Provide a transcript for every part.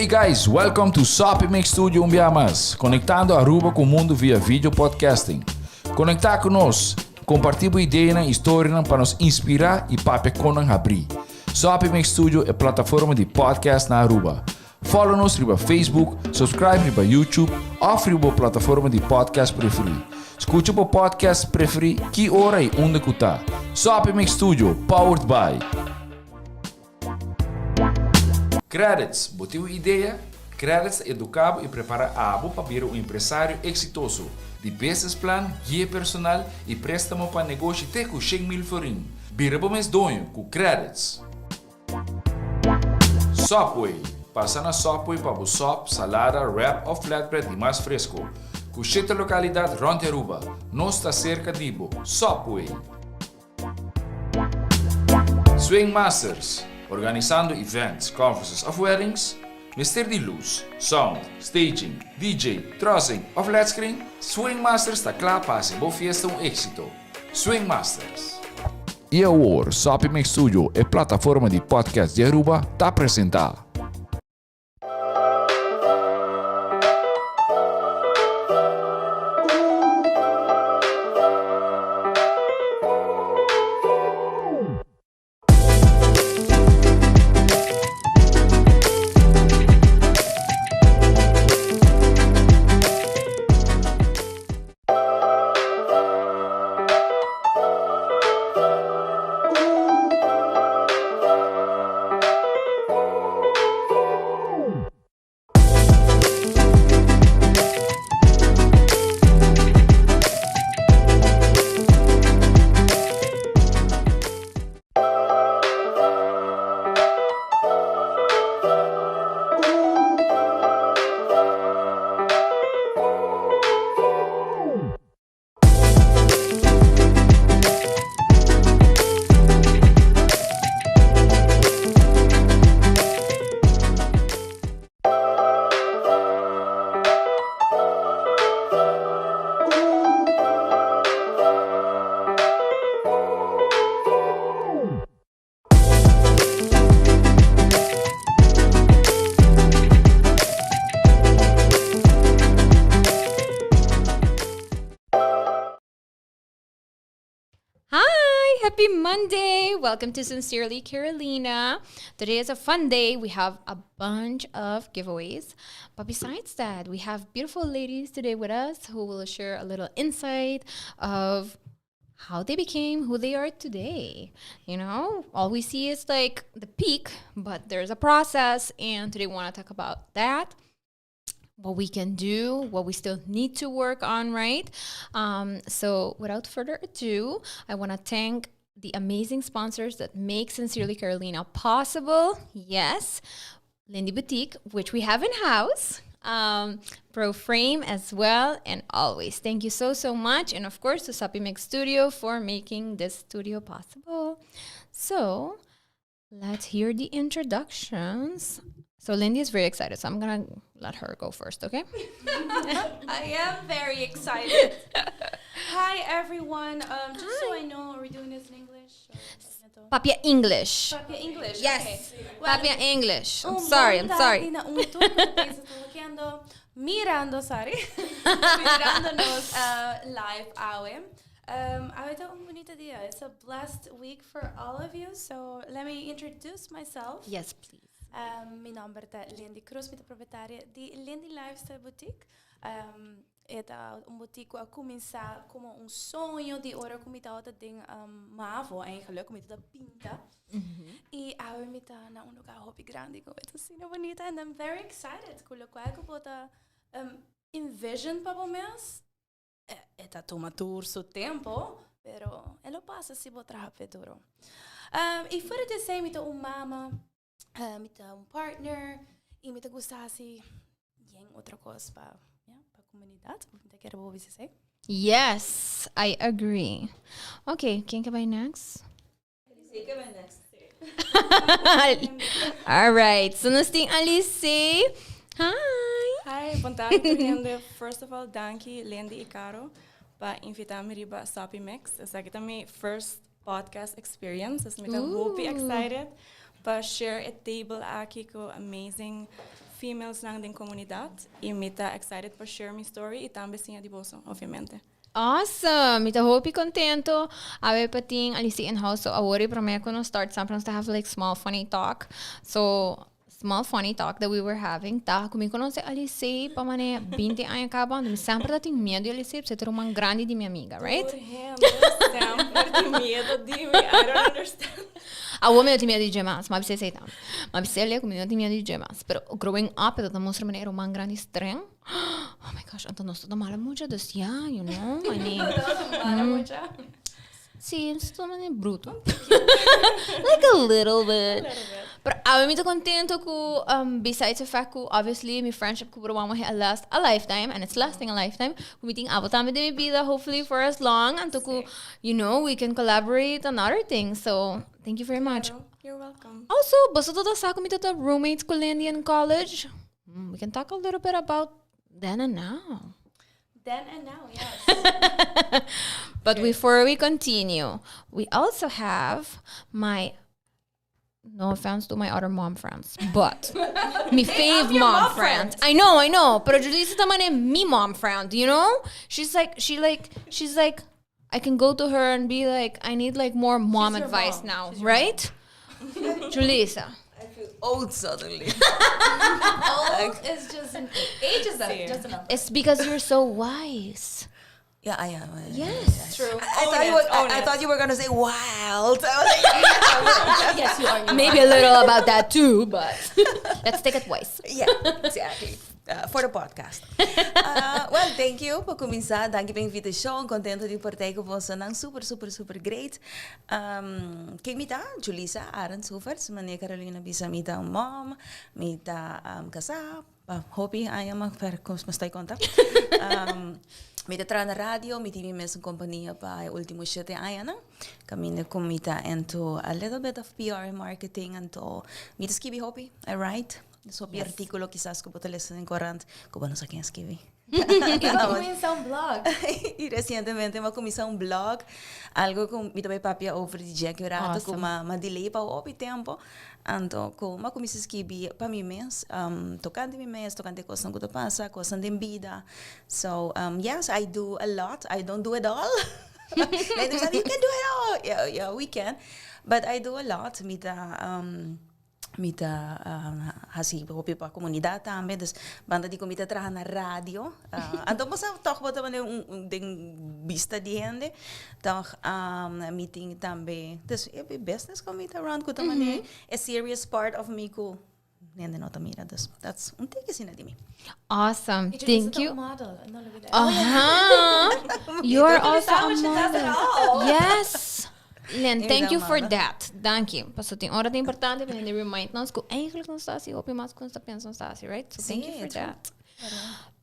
Hey guys, welcome to Soppy Mix Studio un bia mas, conectando Aruba cu mundo via video podcasting. Conecta cu nos, comparti bo ideanan y storianan pa nos inspira y papia con nan habri. Soppy Mix Studio e plataforma di podcast na Aruba. Follow nos riba Facebook, subscribe riba YouTube of riba bo plataforma di podcast preferi. Scucha bo podcast preferi ki ora y unda cu ta. Soppy Mix Studio, powered by. Credits, bo tin un idea? Credits ta educa bo y prepara abo pa bira un empresario exitoso. Di business plan, guia personal y prestamo pa negoshi te cu 100,000 florin. Bira bo mes doño cu Credits. Subway, Pasa na Subway pa bo sop, salada, wrap of flatbread di mas fresco. Cu shete localidad rond di Aruba. Nos ta cerca di bo. Subway! Swing Masters, Organisando events, conferences of weddings? Mester di luz, sound, staging, DJ, trussing of led screen? Swing Masters ta cla pa haci bo fiesta un exito. Swing Masters! Y awor, Soppy Mix Studio, e plataforma di podcast di Aruba, ta presenta. Hi, happy Monday. Welcome to Sincerely Carolina. Today is a fun day. We have a bunch of giveaways. But besides that, we have beautiful ladies today with us who will share a little insight of how they became who they are today. You know, all we see is like the peak, but there's a process. And today we want to talk about that what we can do, what we still need to work on, right? So, without further ado, I want to thank the amazing sponsors that make Sincerely Carolina possible. Yes, Lindy Boutique, which we have in house. Pro Frame as well, and always. Thank you so, so much. And of course, to Sapi Mix Studio for making this studio possible. So, let's hear the introductions. So, Lindy is very excited, so I'm gonna let her go first, okay? I am very excited. Hi, everyone. Just so I know, are we doing this in English? Or Papia English. Papia English. Yes. Okay. Well, Papia English. I'm sorry, I'm sorry. Na un tur mirando, sorry. Mirando nos live awe. Awe ta un bunita dia. It's a blessed week for all of you. So let me introduce myself. Yes, please. Mi nomber ta Lindy Cruz, mi ta propietaria di Lindy Lifestyle Boutique. E ta un boutique cu a cuminsa como un soño di ora cu mi tabata den MAVO eigenlijk, cu mi tabata pinta. Y awe mi ta na un lugar hopi grandi cu e ta asina bunita and I'm very excited cu locual cu bo ta envision pa bo mes, e ta tuma tur su tempo, pero e lo pasa si bo traha p'e duro. Y fuera di esey mi ta un mama, mi ta un partner y mi ta gusta haci yen otro cos pa, ja, pa comunidad. Mi ta kere bo bisa esey. Yes, I agree. Okay, ken ke bai next? All right, so nos tin Alice. Hi. Hi, bon tardi tur hende. First of all, danki Lindy y Caro pa invita mi riba Soppy Mix. Esaki ta mi first podcast experience. Dus mi ta hopi excited pa share e table aki cu amazing. females nan den comunidad y mi ta excited pa share mi story y tambe siña di boso, obviamente. Awesome! Mi ta hopi contento. Awe pa tin Alicia in house. So awor prome cu nos start sometimes to have like small funny talk. So small funny talk that we were having. Ta cu mi conoce Alicia pa mane 20 aña caba. Mi semper ta tin miedo di Alicia, pasobra ruman grandi di mi amiga, right? Tur hende semper tin miedo di mi. I don't understand. Awor mi no tin miedo di dje mas, m'a bisa esey tambe. M'a bisa el'e cu mi no tin miedo di dje mas. Pero growing up, e ta mustra manera ruman grandi streng. Oh my gosh, anto nos ta mala mucha, dus ja, you know, I mean. Mala mucha? Si, nos ta mane bruto. Like a little bit. Pero awe mi ta contento cu, besides the fact cu obviously mi friendship cu bo ruman a last a lifetime, and it's lasting a lifetime, cu mi tin abo tambe den mi bida, hopefully for as long, anto cu, we can collaborate on other things. So, thank you very much. Claro, you're welcome. Also, boso ta sa cu mi ta roommates cu Lindy in college? We can talk a little bit about then and now. Then and now, yes. But before we continue, we also have my, no offense to my other mom friends, but mi fave your mom mom friend. friend. I know. Pero Julissa tambe mi mom friend, you know? She's like, I can go to her and be like, "I need like more mom She's your advice mom. now," She's your right? Julissa. I feel old suddenly. Old is just an age is a, just a number. It's because you're so wise. Yeah, I am. I am. Yes. True. I Own thought, it, you were, own I it. thought you were gonna say wild. I was like, Yes, you are. You Maybe a little about that too, but let's take it wise. Yeah, exactly. For the podcast. Well, thank you pa cuminsa. Thank you pa e invitacion. Contento di por ta cu boso. Super, super, super great. Ken mi ta? Julissa Arends Hoevertsz. Manera Carolina bisa, mi ta mom. Mi ta casa. Hopi aña, maar per con mi conta. Mi ta traha na radio, mi tin mi mes compania pa ultimo 7 aña, no? Caminda cu mi ta into a little bit of PR and marketing, anto mi ta skirbi hopi, I write. So, yes. Articulo kisas cu bo ta lesa den corant, cu bo no sa ken a skirbi. Y a cuminsa un blog. Y recientemente mi a cuminsa un blog, algo cu mi tambe papia over di Jack rato, cu m'a delay pa hopi tempo. Anto, cu m'a cuminsa skirbi pa mi mes, tocante mi mes, tocante cos cu ta pasa, cos di bida. So, yes, I do a lot. I don't do it all. Like, "You can do it all." Yeah, we can. But I do a lot. Mi ta hasi hopi pa comunidad tambe, dus banda di cu mi ta traha na radio, anto bo sa toch bo ta un den bista di hende toch, mi tin tambe, dus e business cu mi ta run cu tambe a serious part of mi cu hende no ta mira, dus that's un tiki asina di mi. Awesome. Y Thank Julissa you. ta model. No lubida. You're also a She does it model. all. Yes. Lynn, thank you for model. that. Thank you. Paso tin ora ta importante pa remind nos cu eigenlijk nos ta haci hopi mas cu nos ta pensa nos ta haci, right? So thank you Si, for true. that.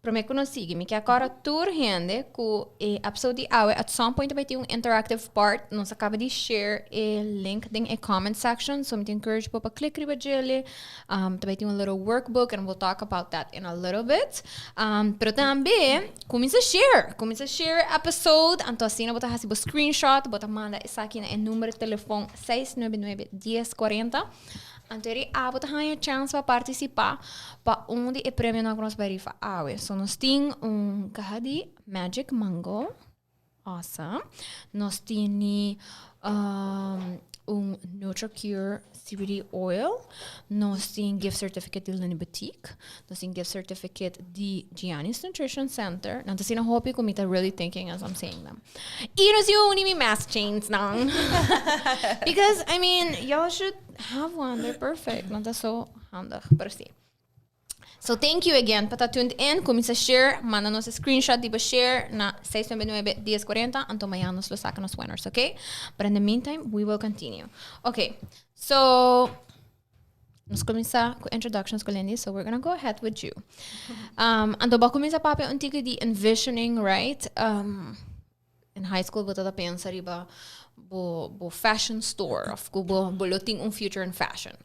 Prome cu nos sigui, mi kier corda tur hende cu e episode di awe at some point bay tin un interactive part. Nos a caba di share e link den e comment section, so mi ta encourage bo pa click riba dje. Tambe tin un little workbook and we'll talk about that in a little bit. Pero tambe cuminsa share episode, anto asina bo ta hasi bo screenshot, bo ta manda esaki na e number di telefon 699 1040. Anto ey abo ta haya chance pa participa pa un di e premio cu nos bay rifa awe. So nos tin un caha di Magic Mango. Awesome. Nos tin un NutraCure CBD oil. Nos tin gift certificate di Lenny Boutique. Nos tin gift certificate di Giannis Nutrition Center. Nan ta asina hopi cu mi ta really thinking as I'm saying them. Y nos tin un mi mask chains nan. Because, I mean, y'all should have one. They're perfect. Nan ta so handig. Pero si. So thank you again pa ta tuned in. Cuminsa share, manda nos screenshot di share na 699 1040. Anto mañan nos lo saca nos winners, okay? But in the meantime, we will continue. Okay, so nos a cuminsa cu introductions cu Lindy, so we're gonna go ahead with you. Anto bo a cuminsa papia un tiki di envisioning, right? In high school bo ta pensa riba bo fashion store of cu bo lo tin un future in fashion.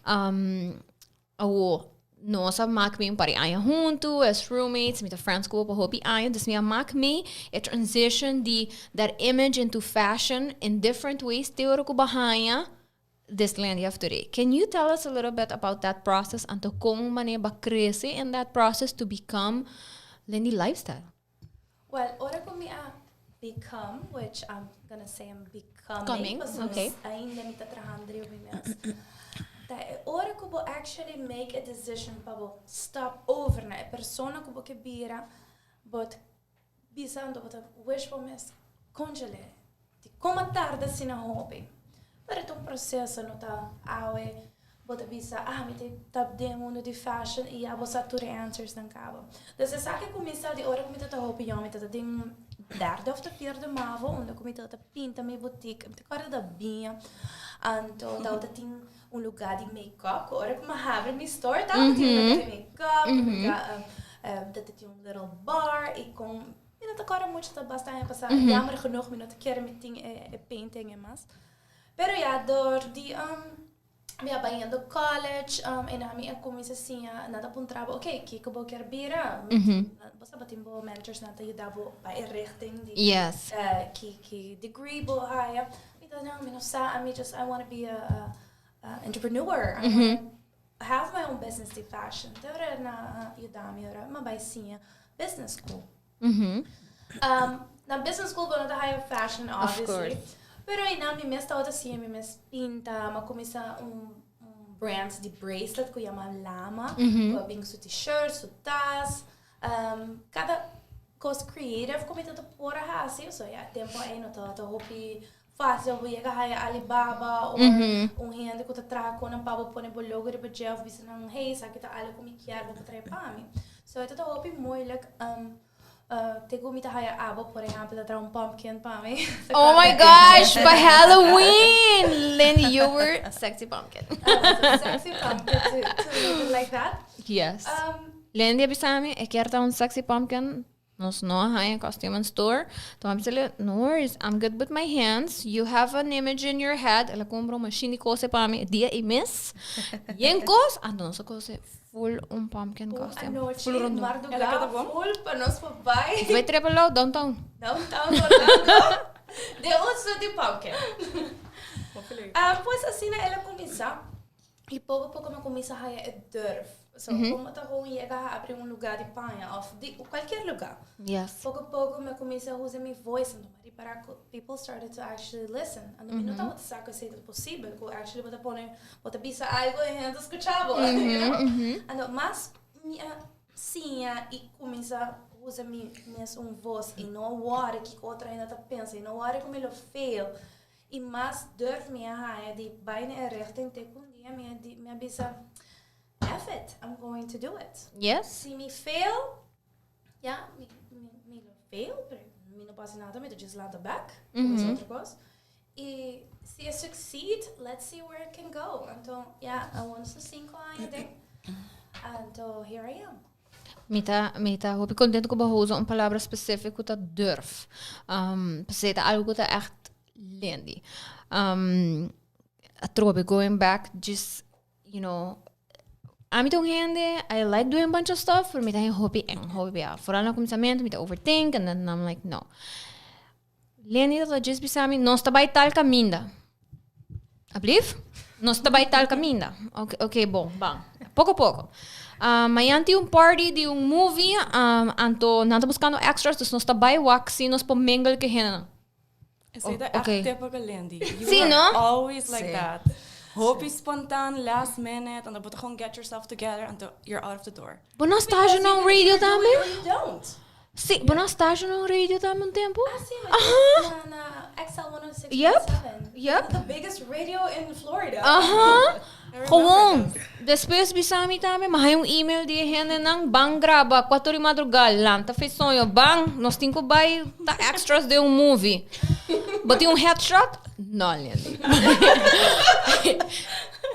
Awo nos a maak mi un par di aña hunto as roommates, mi ta friends cu pa hopi aña, dus mi a maak mi e transition di that image into fashion in different ways te ora cu bo a haya. this Landy of today. Can you tell us a little bit about that process anto con manera b'a crece in that process to become Lindy Lifestyle? Well, ora cu mi a become, which I'm gonna say I'm becoming, Coming, pasobra okay. ainda mi ta trahando riba mi mes. Ta e ora cu bo actually make a decision pa bo stop over na e persona cu bo ke bira, bo ta bisa anto bo ta wish bo mes, conchale, di como a tarda asina hopi. Pero ta un proceso, no ta awe bo ta bisa, ah, mi ta ta den e mundo di fashion y ya bo sa tur e answers nan caba. Dus esaki a cuminsa di ora cu mi ta hopi yong, mi ta den derde of ta vierde mavo, unda cu mi ta pinta mi boutique, mi ta corda da biña, anto tabata tin un lugar di make-up, cu ora cu mi a habri mi store tabata tin un lugar di make-up, un lugar, tabata tin un little bar y con. Mi no ta kòrda mucho, ta basta aña pasá. Jammer genoeg, mi no ta kere mi tin e painting e mas. Pero ya, dor di mi a bai yendo college, en ami a kuminsá siña, nan ta puntra bo, ok, kiko bo kier bira? Bo sa bo tin bo mentors nan ta yuda bo pa e richting di ki ki degree bo haya. Mi ta no, mi no sa, ami just I wanna be a entrepreneur. I wanna have my own business di fashion. Te ora nan a yuda mi ora mi a bai siña business school. Na business school bo no ta haya fashion obviously. Pero einan mi mes tabata siña mi mes pinta, mi a cuminsa un brand di bracelet cu yama Lama, cu a bin cu su t-shirt, su tas, cada cos creative cu mi tabata por a haci, so ya e tempo ey no tabata hopi Fácil bo yega haya Alibaba or un hende ku ta traha ku nan pa bo pone bo logo riba dje of bisa nan hey esaki ta algo ku mi kier bo por trae pa mi. So e ta ta hopi moeilijk te ku mi ta haya abo por ehempel ta traha un pumpkin pa mi. Oh my gosh, pa Halloween! Lindy, you were a sexy pumpkin. I was a sexy pumpkin to leave it like that. Yes. Lindy a bisa mi e kier ta un sexy pumpkin. Nos no a haña costume in store. Toh a bis'e, no worries, I'm good with my hands. You have an image in your head. El a cumpra un machine di cose pa mi e dia ei mes. Yen cos, anto nos a cose full un pumpkin costume. Un anochi, Full rondon. marduga, El a keda bon? full pa nos pa bai. Nos bai trepa lou downtown. Downtown Orlando. Den un suit di pumpkin. Hopelijk. Ah, pues asina el a cuminsa. Y poco poco mi a cuminsa haya e durf. So, como ta gewoon yega a abri un lugar di paña of di cualkier lugar. Poco poco mi a cuminsa usa mi voice anto mi a ripara cu people started to actually listen. Anto mi no tabata sa cu esey ta posibel, cu actually bo ta pone, bo ta bisa algo y hende ta scucha bo, you know. Anto mas mi a siña y cuminsa usa mi mes un voz y no worry kico otro hende ta pensa y no worry cu mi lo fail. I mas durf mi a haña di bai na e richting te ku un dia mi a di mi a bisa, F it, I'm going to do it. Yes. Si mi fail, ya, mi mi mi lo fail, pero mi no por hasi nada, mi ta just lanta bek, kuminsá otro kos. I si e succeed, let's see where it can go. Anto, ya, awor nos ta sinku aña den, anto here I am. Mi ta mi ta hopi contento cu bo a usa un palabra specific cu ta durf. Pasobra ta algo cu ta echt Lindy. Atrobe going back just you know ami ta un hende I like doing a bunch of stuff pero mi ta hopi eng hopi bia. Vooral na cuminsamento mi ta overthink and then I'm like no. Lenny ta djis bisa mi, nos ta bai tal kaminda. Ablief? Nos ta bai tal kaminda. Ok, ok, bon, ban. Poko poko. Mañan tin un party di un movie, anto nan ta buskando extras, dus nos ta bai wak si nos por mingle ku e hendenan. Esei ta echt typical Lindy. You Sí, are no? always like Sí. that. Hopi spontaan, last minute, anto bo ta gewoon get yourself together, anto you're out of the door. Bo no stage na un radio tambe? Or you don't. Sí, bo no a stage na un radio tambe un tempo? Ah, sí, na, na XL 106.7. Yep, yep. The biggest radio in Florida. Aha. Gewoon. Despues bisa mi tambe, mi haña un email di e hendenan, ban graba, cuatro di madruga, lanta fe soño, ban, nos tin cu bay ta extras den un movie. Bo tin un headshot? No, Lindy.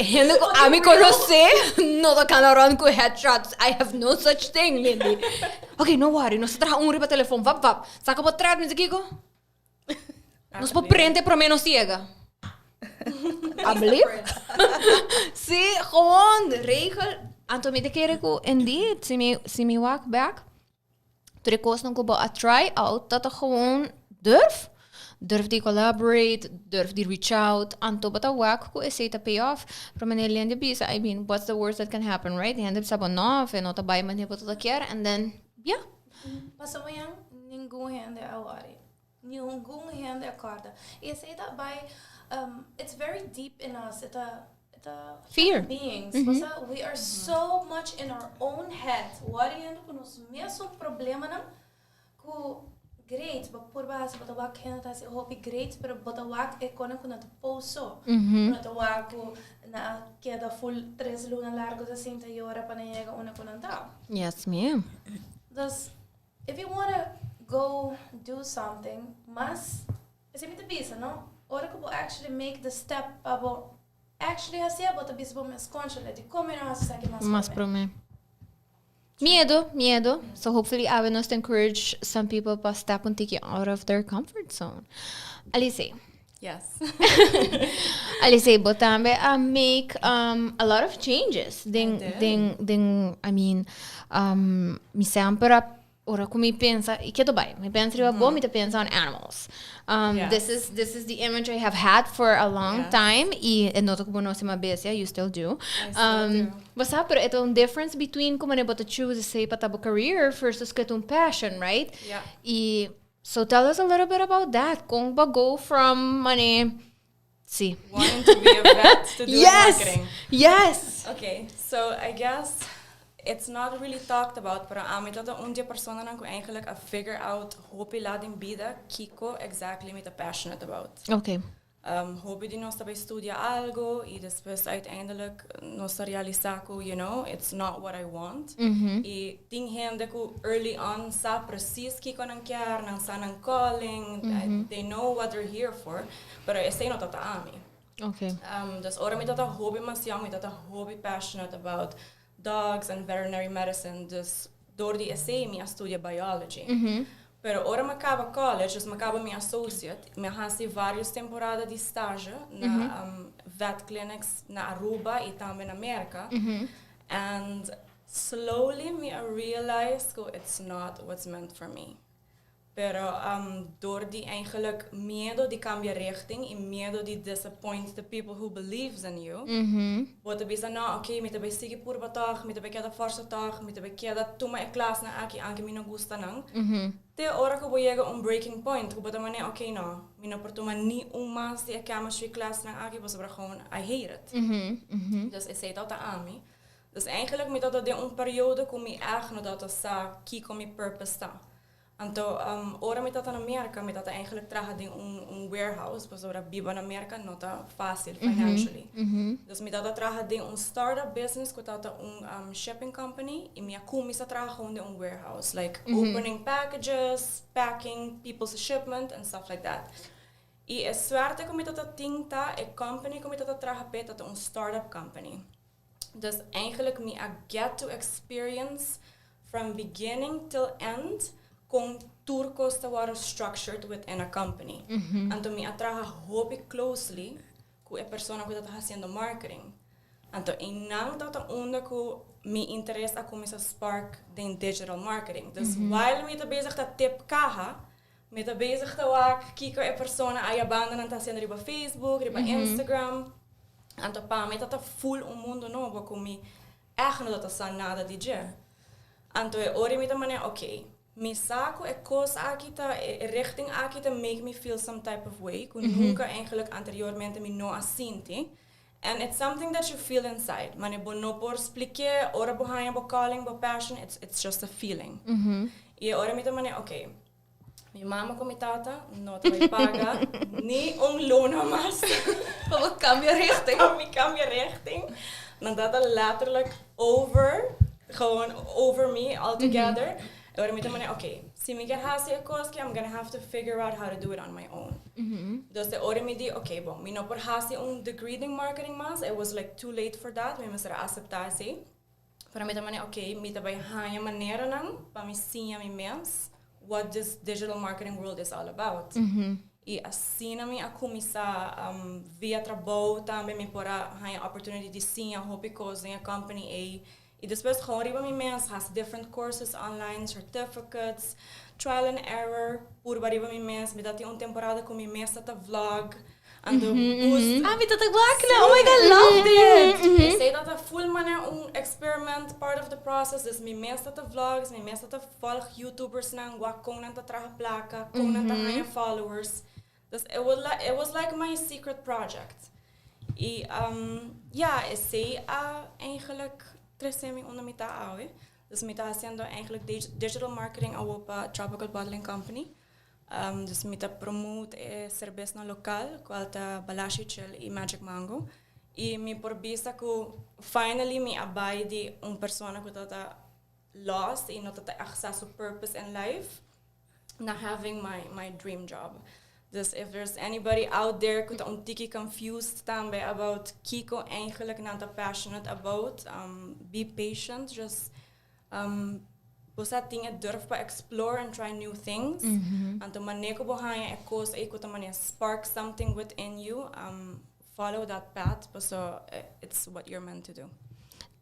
Hende ku ami konosé no ta kana rònt ku headshots. I have no such thing, Lindy. Ok, no worry, nos ta traha un riba telefon, vap vap. Saka bo tret, mi di kiko? Nos por prende promé nos yega. Alblief? Sí, gewoon regel. Anto mi ta kere ku indeed, si mi, si mi wak bek, Tur e kosnan ku bo a try out ta ta gewoon durf. Durf di collaborate, durf di reach out, anto bo ta wak ku esei ta pay off. Pero manera Lindy a bisa, I mean, what's the worst that can happen, right? Hende bisa bo no, of e no ta bai manera bo ta kier, and then, yeah. Pasobra mañan ningun hende a worry. Ningun hende a corda. Y esey ta bay, it's very deep in us, e ta, e ta Fear. human beings. Pasobra we are so much in our own head, worryendo cu nos mesun problemanan, cu great, bo por hasi, bo ta wak hende ta hasi hopi great, pero bo ta wak e konan ku nan ta post so. Bo ta wak ku nan a keda full 3 luna largo ta sinta yora pa nan yega unda ku nan ta. Yes, ma'am. Dus, if you wanna go do something, mas, esey mi ta bisa, no? Ora ku bo actually make the step pa bo actually hasi, bo ta bisa bo mes conscious di kon no hasi esaki mas Mas prome. prome. Miedo, miedo. So hopefully I will just encourage some people to step un tiki out of their comfort zone. Alice. Yes. Alice, bo tambe a make a lot of changes. Den, did. den, I mean, mi semper a ora ku mi pensa, i keto bai, mi pensa riba bo, mi ta pensa on animals. This is the image I have had for a long time i no ta ku bo no stima bestia, you still do. I still do. Bo sa, pero e ta un difference between kon bo ta choose esey pa bo career versus ku un passion, right? Yeah. I so tell us a little bit about that. Kon bo a go from money. Si. Wanting to be a vet to do marketing. Yes. Okay, so I guess it's not really talked about, pero ami ta un di e personanan ku eigenlijk a figure out hopi laat den bida kiko exactly mi ta passionate about. Hopi di nos tambe studia algo i despues uiteindelijk nos ta realisa ku, it's not what I want. I tin hende ku early on sa precies kiko nan kier, nan sa nan calling, they know what they're here for, pero esey no ta ami. Dus ora mi tata hopi mas young, mi tata hopi passionate about dogs and veterinary medicine. Dus door di esey mi a studia biology. Pero ora mi a kaba college, dus mi a kaba mi associate, mi a hasi varios temporada di stage na vet clinics na Aruba i tambe na Amerika. And slowly mi a realize ku it's not what's meant for me. Pero door di eigenlijk miedo di cambia richting i miedo di disappoint the people who believes in you. Bo ta bisa no, okay, mi ta bay sigui purba toch, mi ta bay keda forsa toch, mi ta bay keda tuma e klasnan aki aunke mi no gusta nan. Te ora ku bo yega un breaking point, ku bo ta mane, okay no, mi no por tuma ni un mas di e chemistry class nan aki, pasobra gewoon I hate it. Dus esey ta ami. Dus eigenlijk mi ta den un periodo ku mi echt no tabata sa kiko mi purpose ta. Anto, ora mi tata na Amerika, mi tata eigenlijk traha den un warehouse, pasobra biba na Amerika no ta facil financially. Dus mi tata traha den un startup business ku tata un shipping company i mi a kuminsá traha gewoon den un warehouse, like opening packages, packing people's shipment and stuff like that. I e suerte ku mi tata tin ta e company ku mi tata traha pe tata un startup company. Dus eigenlijk mi a get to experience from beginning till end kon tur kos ta wordu structured within a company. Anto mi a traha hopi closely ku e persona ku ta hasiendo marketing. Anto einan ta unda ku mi interes a kuminsá spark den digital marketing. Dus while mi ta bezig ta tip kaha, mi ta bezig ta wak kiko e persona aya banda nan ta hasiendo riba Facebook, riba Instagram. Anto pa mi ta full un mundo nobo ku mi echt no ta sa nada di dje. Anto e ora mi ta mane, okay, mi sa ku e kos aki ta, e richting aki ta make me feel some type of way, ku nunca eigenlijk anteriormente mi no a sinti. And it's something that you feel inside. Mane bo no por splike, ora bo haña bo calling, bo passion, it's just a feeling. I ora mi ta mane, okay, mi mama ku mi tata no ta bai paga ni un luna mas. Pa cambia richting. Pa mi cambia richting. Dan dat letterlijk over, gewoon over me altogether. Mm Ora mi ta mane, okay, si mi kier hasi e kos, I'm gonna have to figure out how to do it on my own. Dus e ora mi di, okay, bon, mi no por hasi un degree in marketing mas, it was like too late for that, mi mester aseptá esey. Pero mi ta mane, okay, mi ta bai haña maneranan pa mi siña mi mes what this digital marketing world is all about. I asina mi a kuminsá via trabou tambe mi por a haña opportunity di siña hopi kos den e company ei. I despues gewoon riba mi mes, hasi different courses online, certificates. Trial and error, purba riba mi mes, mi tatin un temporada cu mi mes ta vlog, anto boost. Ah, mi ta wak na. Oh my God, loved it. Esey ta full manera un experiment, part of the process. Dus mi mes ta vlogs, mi mes ta volg YouTubers nan, wak con nan ta traha placa, con nan ta haya followers. Dus it was like my secret project. Y ja, esey a eigenlijk trece mi unda mi ta awe. Dus mi ta haciendo eigenlijk digital marketing pa Tropical Bottling Company. Dus mi ta promote e cerbes nan local, cual ta Balashi Chill y Magic Mango. Y mi por bisa cu finally mi a bay di un persona cu ta lost y no ta echt su purpose in life, na having my dream job. Dus if there's anybody out there cu ta un tiki confused tambe about kico eigenlijk nan ta passionate about, be patient, just bo tin e durf pa explore and try new things. Anto manera cu bo haya e cos ey cu ta manera spark something within you, follow that path, so it's what you're meant to do.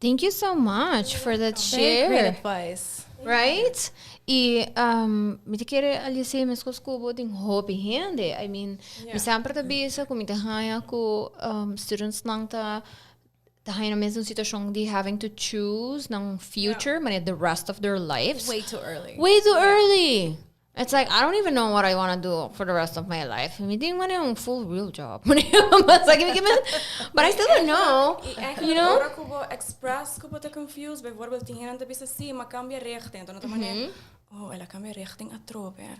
Thank you so much for that Very share. great advice. Right? Y mi ta kere Alice mescos cu bo tin hopi hende. I mean, mi semper ta bisa cu mi ta haya cu students nan ta haya na mesun situacion di having to choose nan future, yeah, the rest of their lives. Way too early. Way too early. It's like, I don't even know what I want to do for the rest of my life. Mi tin un full real job. But I still don't know. Y eigenlijk You know? Ora cu bo express cu bo ta confused, bijvoorbeeld tin hende bisa si, m'a cambia richting. Anto nan ta, "Oh, el a cambia richting atrobe.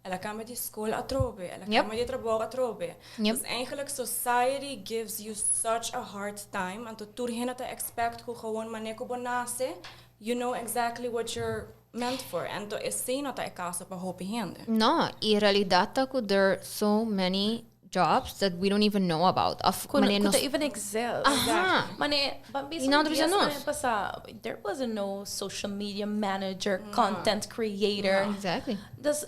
El a cambia di school atrobe. El a cambia di trabou atrobe." Dus eigenlijk society gives you such a hard time. Anto tur hende ta expect cu gewoon manera cu bo nace, you know exactly what you're meant for. Anto esey no ta e caso pa hopi hende. No, en realidad ta cu there are so many jobs that we don't even know about. Of Could, manera could nos even exist. Mane, bambisa Y no te bisa nos. Pasa, there wasn't no social media manager, content creator. Dus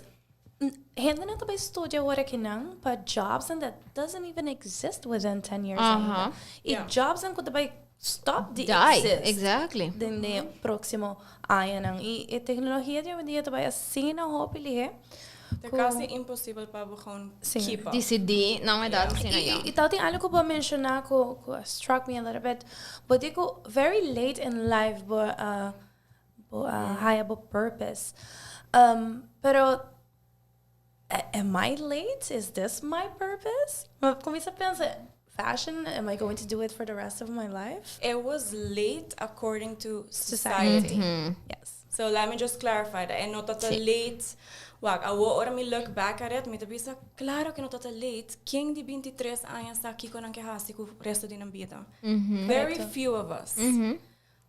hende nan ta bay studia awor aki nan pa jobs and that doesn't even exist within 10 years ainda. Y jobs nan cu ta bay stop di Die. exist den e proximo aña. Y e tecnologia di awendia ta bay asina hopi lihe. Ta casi imposibel pa bo gewoon keep up. Dicidi, no, edad asina, ja. Y tal tin algo cu bo a menciona cu struck me a little bit. But digo, very late in life bo haya bo purpose. Pero am I late? Is this my purpose? Mi a cuminsa pensa, fashion, am I going to do it for the rest of my life? It was late according to society. Society. Yes. So let me just clarify that. E no ta late. Wak, awo ora mi look back at it, mi ta bisa, claro cu no ta late. Ken di 23 aña sa kico nan kier haci cu resto di nan bida? Very few of us.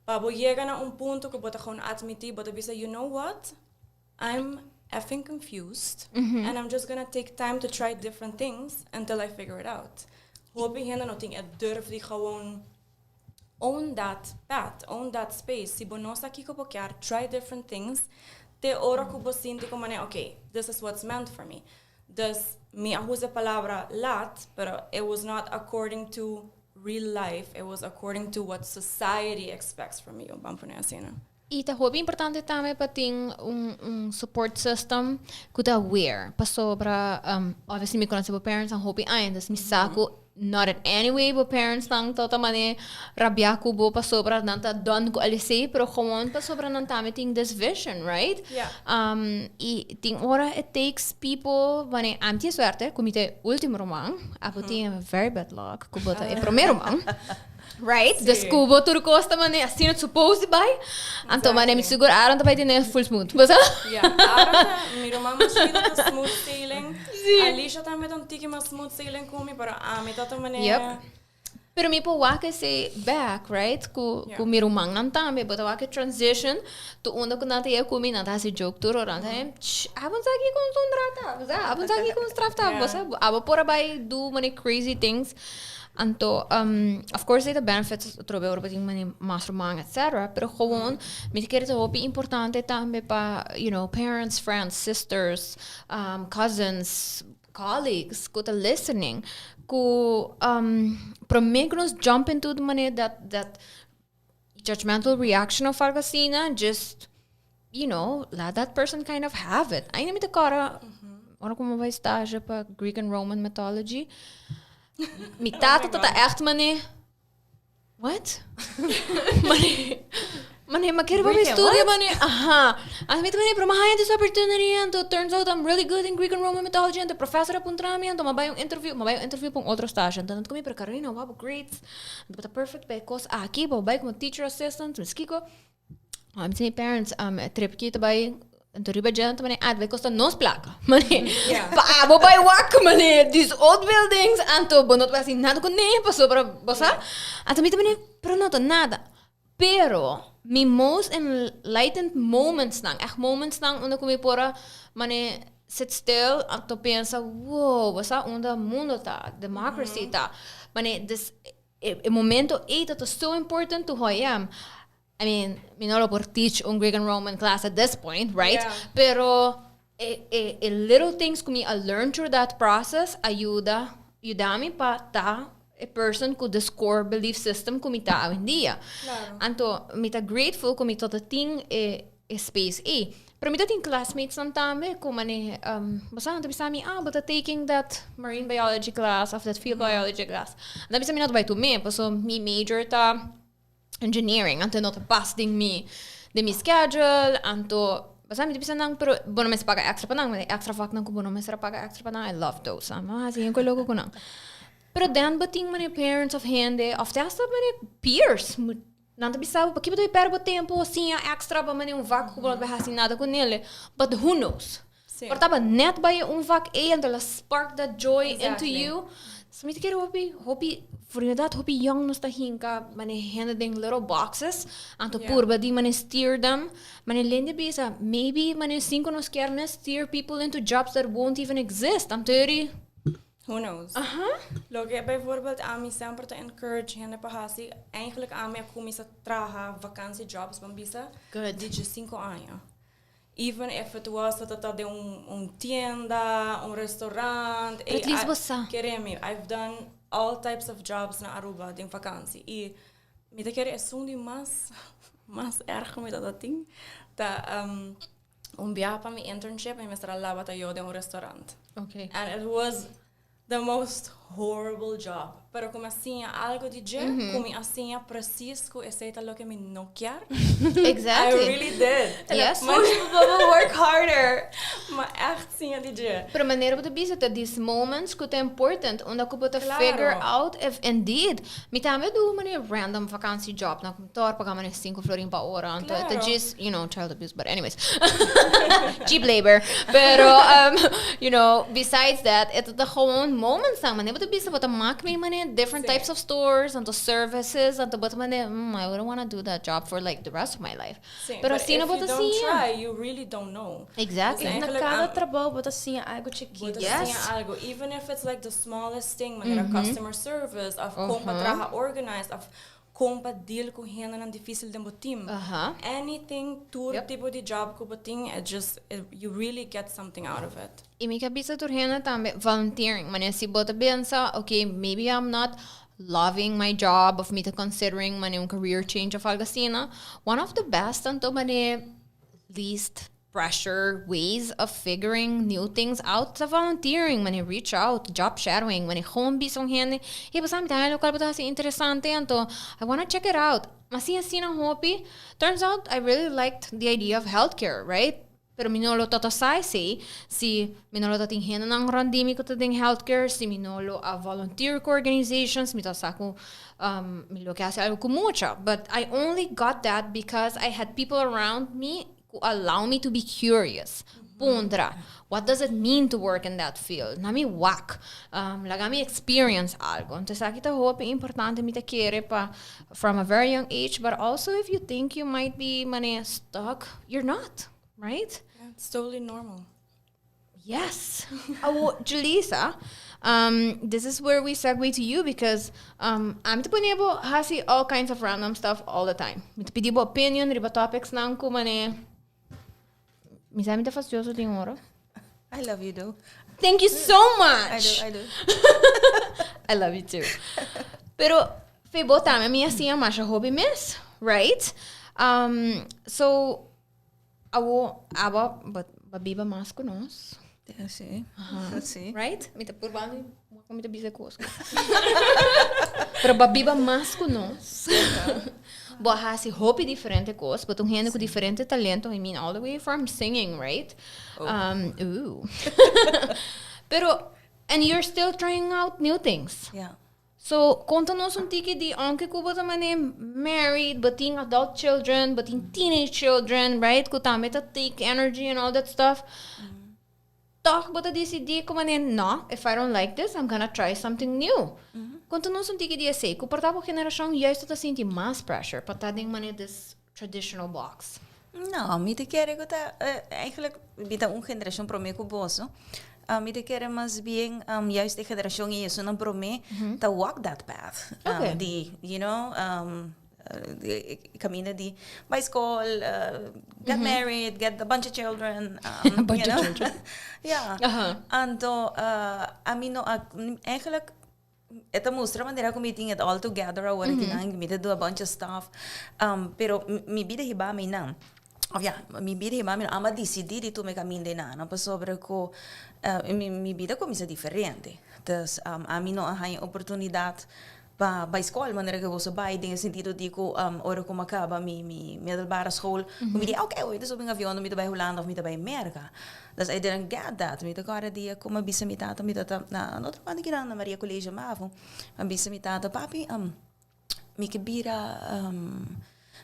Pa bo yega na un punto cu bo ta gewoon admiti, bo ta bisa, "You know what? I'm effing confused and I'm just gonna take time to try different things until I figure it out." Hopi hende no tin e durf di gewoon own that path, own that space. Si bo no sa kico bo kier, try different things. Te ora cu bo sinti como ne, "Okay, this is what's meant for me." Dus mi a usa palabra laat, pero it was not according to real life. It was according to what society expects from you. Ban pone asina. Y ta hopi importante tambe pa tin un support system cu ta aware. Pasobra, obviously mi conoce bo parents nan hopi aña, dus mi sa cu not in any way bo parents nan ta mane rabia cu bo pasobra nan ta done cu LC, pero gewoon pasobra nan tambe tin this vision, right? Yeah. Y tin ora it takes people, wanneer ami tin suerte, cu mi ta ultimo ruman, abo tin very bad luck, cu bo ta e prome ruman. Right? Dus cu bo tur cos ta mane asina it's supposed to be. Anto mane mi sigur Aaron ta bay tin full smooth. Bo sa? Yeah, Aaron ta, mi ruman mas chikito ta smooth sailing. Alicia tambe ta un tiki mas smooth sailing cu mi, pero ami ta mane. Pero mi por wak esey back, right? Cu cu mi ruman nan tambe, bo ta wak transition to unda cu nan ta yega cu mi, nan ta hasi joke tur ora. Nan ta abo sa ki con straf ta, abo sa ki con straf ta, bo sa, abo por a bay do many crazy things. Anto, of course, the benefits trobe ora bo tin mane mas ruman, etc. Pero gewoon, mi ta kere ta hopi importante tambe pa, parents, friends, sisters, cousins, colleagues, cu ta listening, cu prome cu nos jump into the manera that judgmental reaction of algo asina, just Let that person kind of have it. Ainda mi ta corda, ora cu mi bay stage pa Greek and Roman mythology, mi tata ta echt mane, "What? Mane, mane, m'a kere pa Greek and studia what? Mane, aha." Anto mi ta mane, pero m'a haya this opportunity, anto turns out I'm really good in Greek and Roman mythology, anto professor a puntra mi, anto m'a bay un interview, m'a bay un interview pa un otro stage, anto nan ta cu mi, "Pero Carolina, wak bo grades, anto bo ta perfect pa e cos aki, bo bay como teacher assistant," mi kico. Mi si mi parents, e trip ki ta bay, anto riba dje, anto mane, ah, bay costa nos placa. Mane, pa abo bay wak, mane, these old buildings, anto bo no ta bay haci nada cu ne, pasobra, bo sa? Anto mi ta mane, pero no ta nada. Pero, mi most enlightened moments nan, echt moments nan unda cu mi por a, mane, sit still, anto pensa, wow, bo sa unda mundo ta, democracy ta. Mane, this, e momento ey ta so important to who I am. I mean, mi no lo por teach un Greek and Roman class at this point, right? Yeah. Pero e little things cu mi a learn through that process a yuda mi pa ta a person cu this core belief system cu mi ta awendia. Anto, mi ta grateful cu mi tot tin e space ey. Pero mi ta tin classmates nan tambe cu mane, bo sa, nan ta bisa mi, "Ah, bo ta taking that marine biology class of that field biology class." Nan bisa mi no ta bay tuma, paso mi major ta engineering, anto no ta pas den mi schedule, anto basta mi ta bisa nan, pero bo no mester paga extra pa nan, extra vak nan cu bo no mester paga extra pa nan, I love those. Ah, si, cu loco cu nan. Pero dan bo tin mane parents of hende, of te hasta mane peers, nan ta bisa, "Pa kico bo ta perde bo tempo asina extra pa mane un vak cu bo no ta haci nada cu nele?" But who knows? Por taba net bay un vak e and spark that joy into you. So mi ta kere hopi, hopi, voor inderdaad, hopi young nos ta hinka, mane hende den little boxes, anto purba di mane steer them. Mane lende bisa, maybe mane cinco nos kier steer people into jobs that won't even exist. I'm 30. Who knows? Loke bijvoorbeeld ami semper ta encourage hende pa hasi, eigenlijk ami a cuminsa traha vakantiejobs, ban bisa, Good. di 5 aña. Even if it was dat het de un tienda, un restaurant. But at least bo sa. Kere mi, I've done all types of jobs na Aruba den vakantie. Y mi ta kere esun di mas erg mi dat tin. Ta un biaha pa mi internship mi mester a laba tayo den un restaurant. And it was the most horrible job. Pero cu mi a siña algo di dje, cu mi a siña precies cu esey ta loke mi no kier. I really did. Push people work harder. M'a echt siña di dje. Pero manera bo ta bisa ta these moments cu ta important unda cu bo ta figure out if indeed mi tambe do mane random vakantie job na kantoor, paga mane 5 florin pa ora, anto ta just child abuse, but anyways, cheap labor. Pero besides that, e ta gewoon moments dan manera bo ta bisa, bo ta maak mee mane different types of stores anto services, anto bo ta mane, I wouldn't want to do that job for like the rest of my life." Si, Pero but asina if bo you ta don't siña. try, you really don't know. Exactly. Na Eigenlijk cada trabou bo ta siña algo chikito. Bo ta siña algo, even if it's like the smallest thing, manera customer service, of con pa traha organized, of con pa deal cu hendenan dificil den bo team. Anything, tur tipo di job cu bo tin, you really get something out of it. Y mi cabeza tur hende tambe volunteering. Mane si bo ta pensa, "Okay, maybe I'm not loving my job," of mi ta considering mane un career change of algo asina. One of the best anto mane least pressure ways of figuring new things out ta volunteering, mane reach out, job shadowing, mane gewoon bisa un hende, "Hey, bo mi ta local bo ta interesante, anto I wanna check it out." Asina asina hopi. Turns out I really liked the idea of healthcare, right? Pero mi no lo tata sai si mi no lo tatin hende nang randimi ko ta den healthcare, si mi no lo a volunteer cu organizations, mi ta sa cu mi lo kier haci algo cu mucha. But I only got that because I had people around me who allow me to be curious. Puntra, what does it mean to work in that field? Laga mi wak, laga mi experience algo. Anto, esaki ta hopi importante, mi ta kere pa from a very young age, but also if you think you might be mane stuck, you're not, right? Yeah, it's totally normal. Yes. Oh, Julissa, this is where we segue to you because ami ta pone bo hasi all kinds of random stuff all the time. Mi ta pidi bo opinion riba topics nan cu mane. Mi sa mi ta fastidioso tin ora. I love you though. Thank you so I much. do, I do. I love you too. Pero fo'i bo tambe mi a siña masha hopi mes, right? So Awo abo bo biba mas ku nos. Si. Si. Right? Mi ta purba mi wak mi ta bisa kos. Pero bo biba mas ku nos. Bo a hasi hopi diferente kos. Bo ta un hende ku diferente talento. I mean all the way from singing, right? Oh. Ooh. Pero and you're still trying out new things. Yeah. So, konta nos un tiki di aunke ku bo ta mane married, bo tin adult children, bo tin teenage children, right? Ku tambe ta take energy and all that stuff. Toch bo ta disidí ku mane, no, if I don't like this, I'm gonna try something new. Konta nos un tiki di esei, ku por ta bo generashon juist ta sinti mas pressure pa ta den mane this traditional box. No, mi ta kere ku ta eigenlijk mi ta un generashon promé ku boso. Mi ta kere mas bien juist e generashon ei esunnan promé ta walk that path. Di, you know, e kaminda di bai skol, get married, get a bunch of children. A bunch of children. Ya. Anto ami no a, eigenlijk E ta mustra manera ku mi tin it all together awor aki nan, mi ta do a bunch of stuff. Pero mi bida hiba mi nan. Of ya, mi bida hiba mi nan. Amo a disidí di tuma e kaminda einan, no? Pasobra ku mi bida kuminsá diferente. Dus ami no a haña oportunidat pa bai skol manera ku boso bai, den e sentido di ku ora ku mi a kaba mi middelbare school, ku mi di, oke, mi ta subi un avion, mi ta bai Hulanda òf mi ta bai Merka. Dus I didn't get that. Mi ta kòrda dia ku mi a bisa mi tata, mi tata na un otro banda kinan na Maria College Mavo. Mi a bisa mi tata, papi, mi ke bira,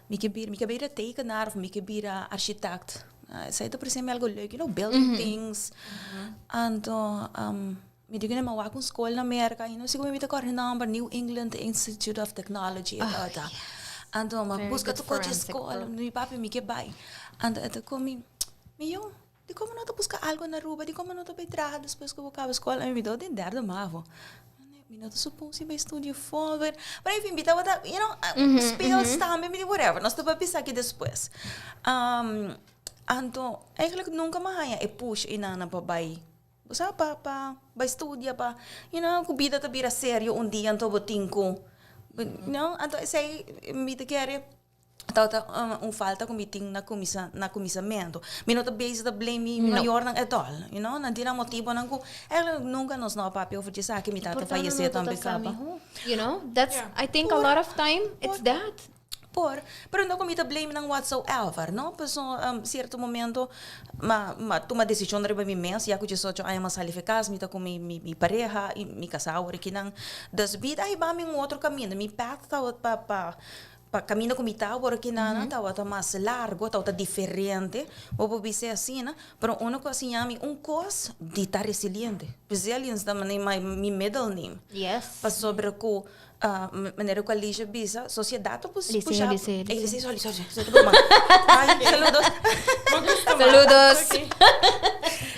mi ke bira, mi ke bira tekenaar of mi ke bira architect. Esei ta parse mi algo leuk, you know, building things. Anto mi di ku mi a wak un skol na Merka, you know, segun mi ta kòrda e nòmber, New England Institute of Technology. Anto mi a buska tur kos dje skol, mi papi mi ke bai. Anto e ta ku mi. Mi yu, dikon bo no ta buska algu na Aruba? Dikon bo no ta bai traha despues ku bo kaba skol? Mi tabata den derde mavo. Mi no ta supon si bai studia forward. Pero enfin, mi tabata, you know, speels tambe, mi di whatever, nos ta bai bisa aki despues. Anto, eigenlijk nunka mi a haña e push einan pa bai, bo sa, pa pa bai studia, pa, you know, ku bida ta bira serio un dia anto bo tin ku, you know, anto esei mi ta kere. Tabata un falta ku mi tin na kuminsá na kuminsamentu. Mi no ta bezig ta blame mi mayornan at all, you know. Nan tin nan motibonan ku eigenlijk nunka nos no a papia over di esaki. Mi tata fayesé tambe kaba. You know, that's, I think a lot of time it's that. Por, pero no ku mi ta blame nan whatsoever, no. Pasobra sierto momento m'a m'a tuma desishon riba mi mes, ya ku diesocho aña m'a sali for kas, mi ta ku mi mi pareha i mi kasá awor akinan. Dus bida a hiba mi un otro kaminda. Mi path tabata pa pa Pa kaminda ku mi ta awor aki nan tabata mas largo, tabata diferente, bo por bis'é asina, pero unu ku a siña mi un kos di ta resiliente. Resilience ta manera my mi middle name. Yes. Pasobra ku manera ku Alicia bisa, sosiedat ta pusha. Alicia, Alicia, Alicia. Sorry, sorry, sorry. Ay, saludos. Saludos.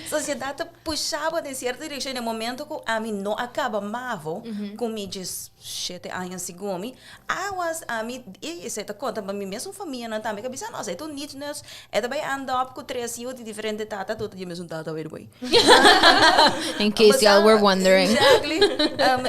Sosiedat ta pusha bo den sierto direkshon, den momento ku ami no a kaba mavo ku mi djes shete aña segun mi, I was ami i esei ta konta pa mi mesun famianan tambe ku a bisa nos e ta un niet nus e ta bai end up ku tres yu di diferente tata tur ta di e mesun tata by the way. In case y'all were wondering. Exactly.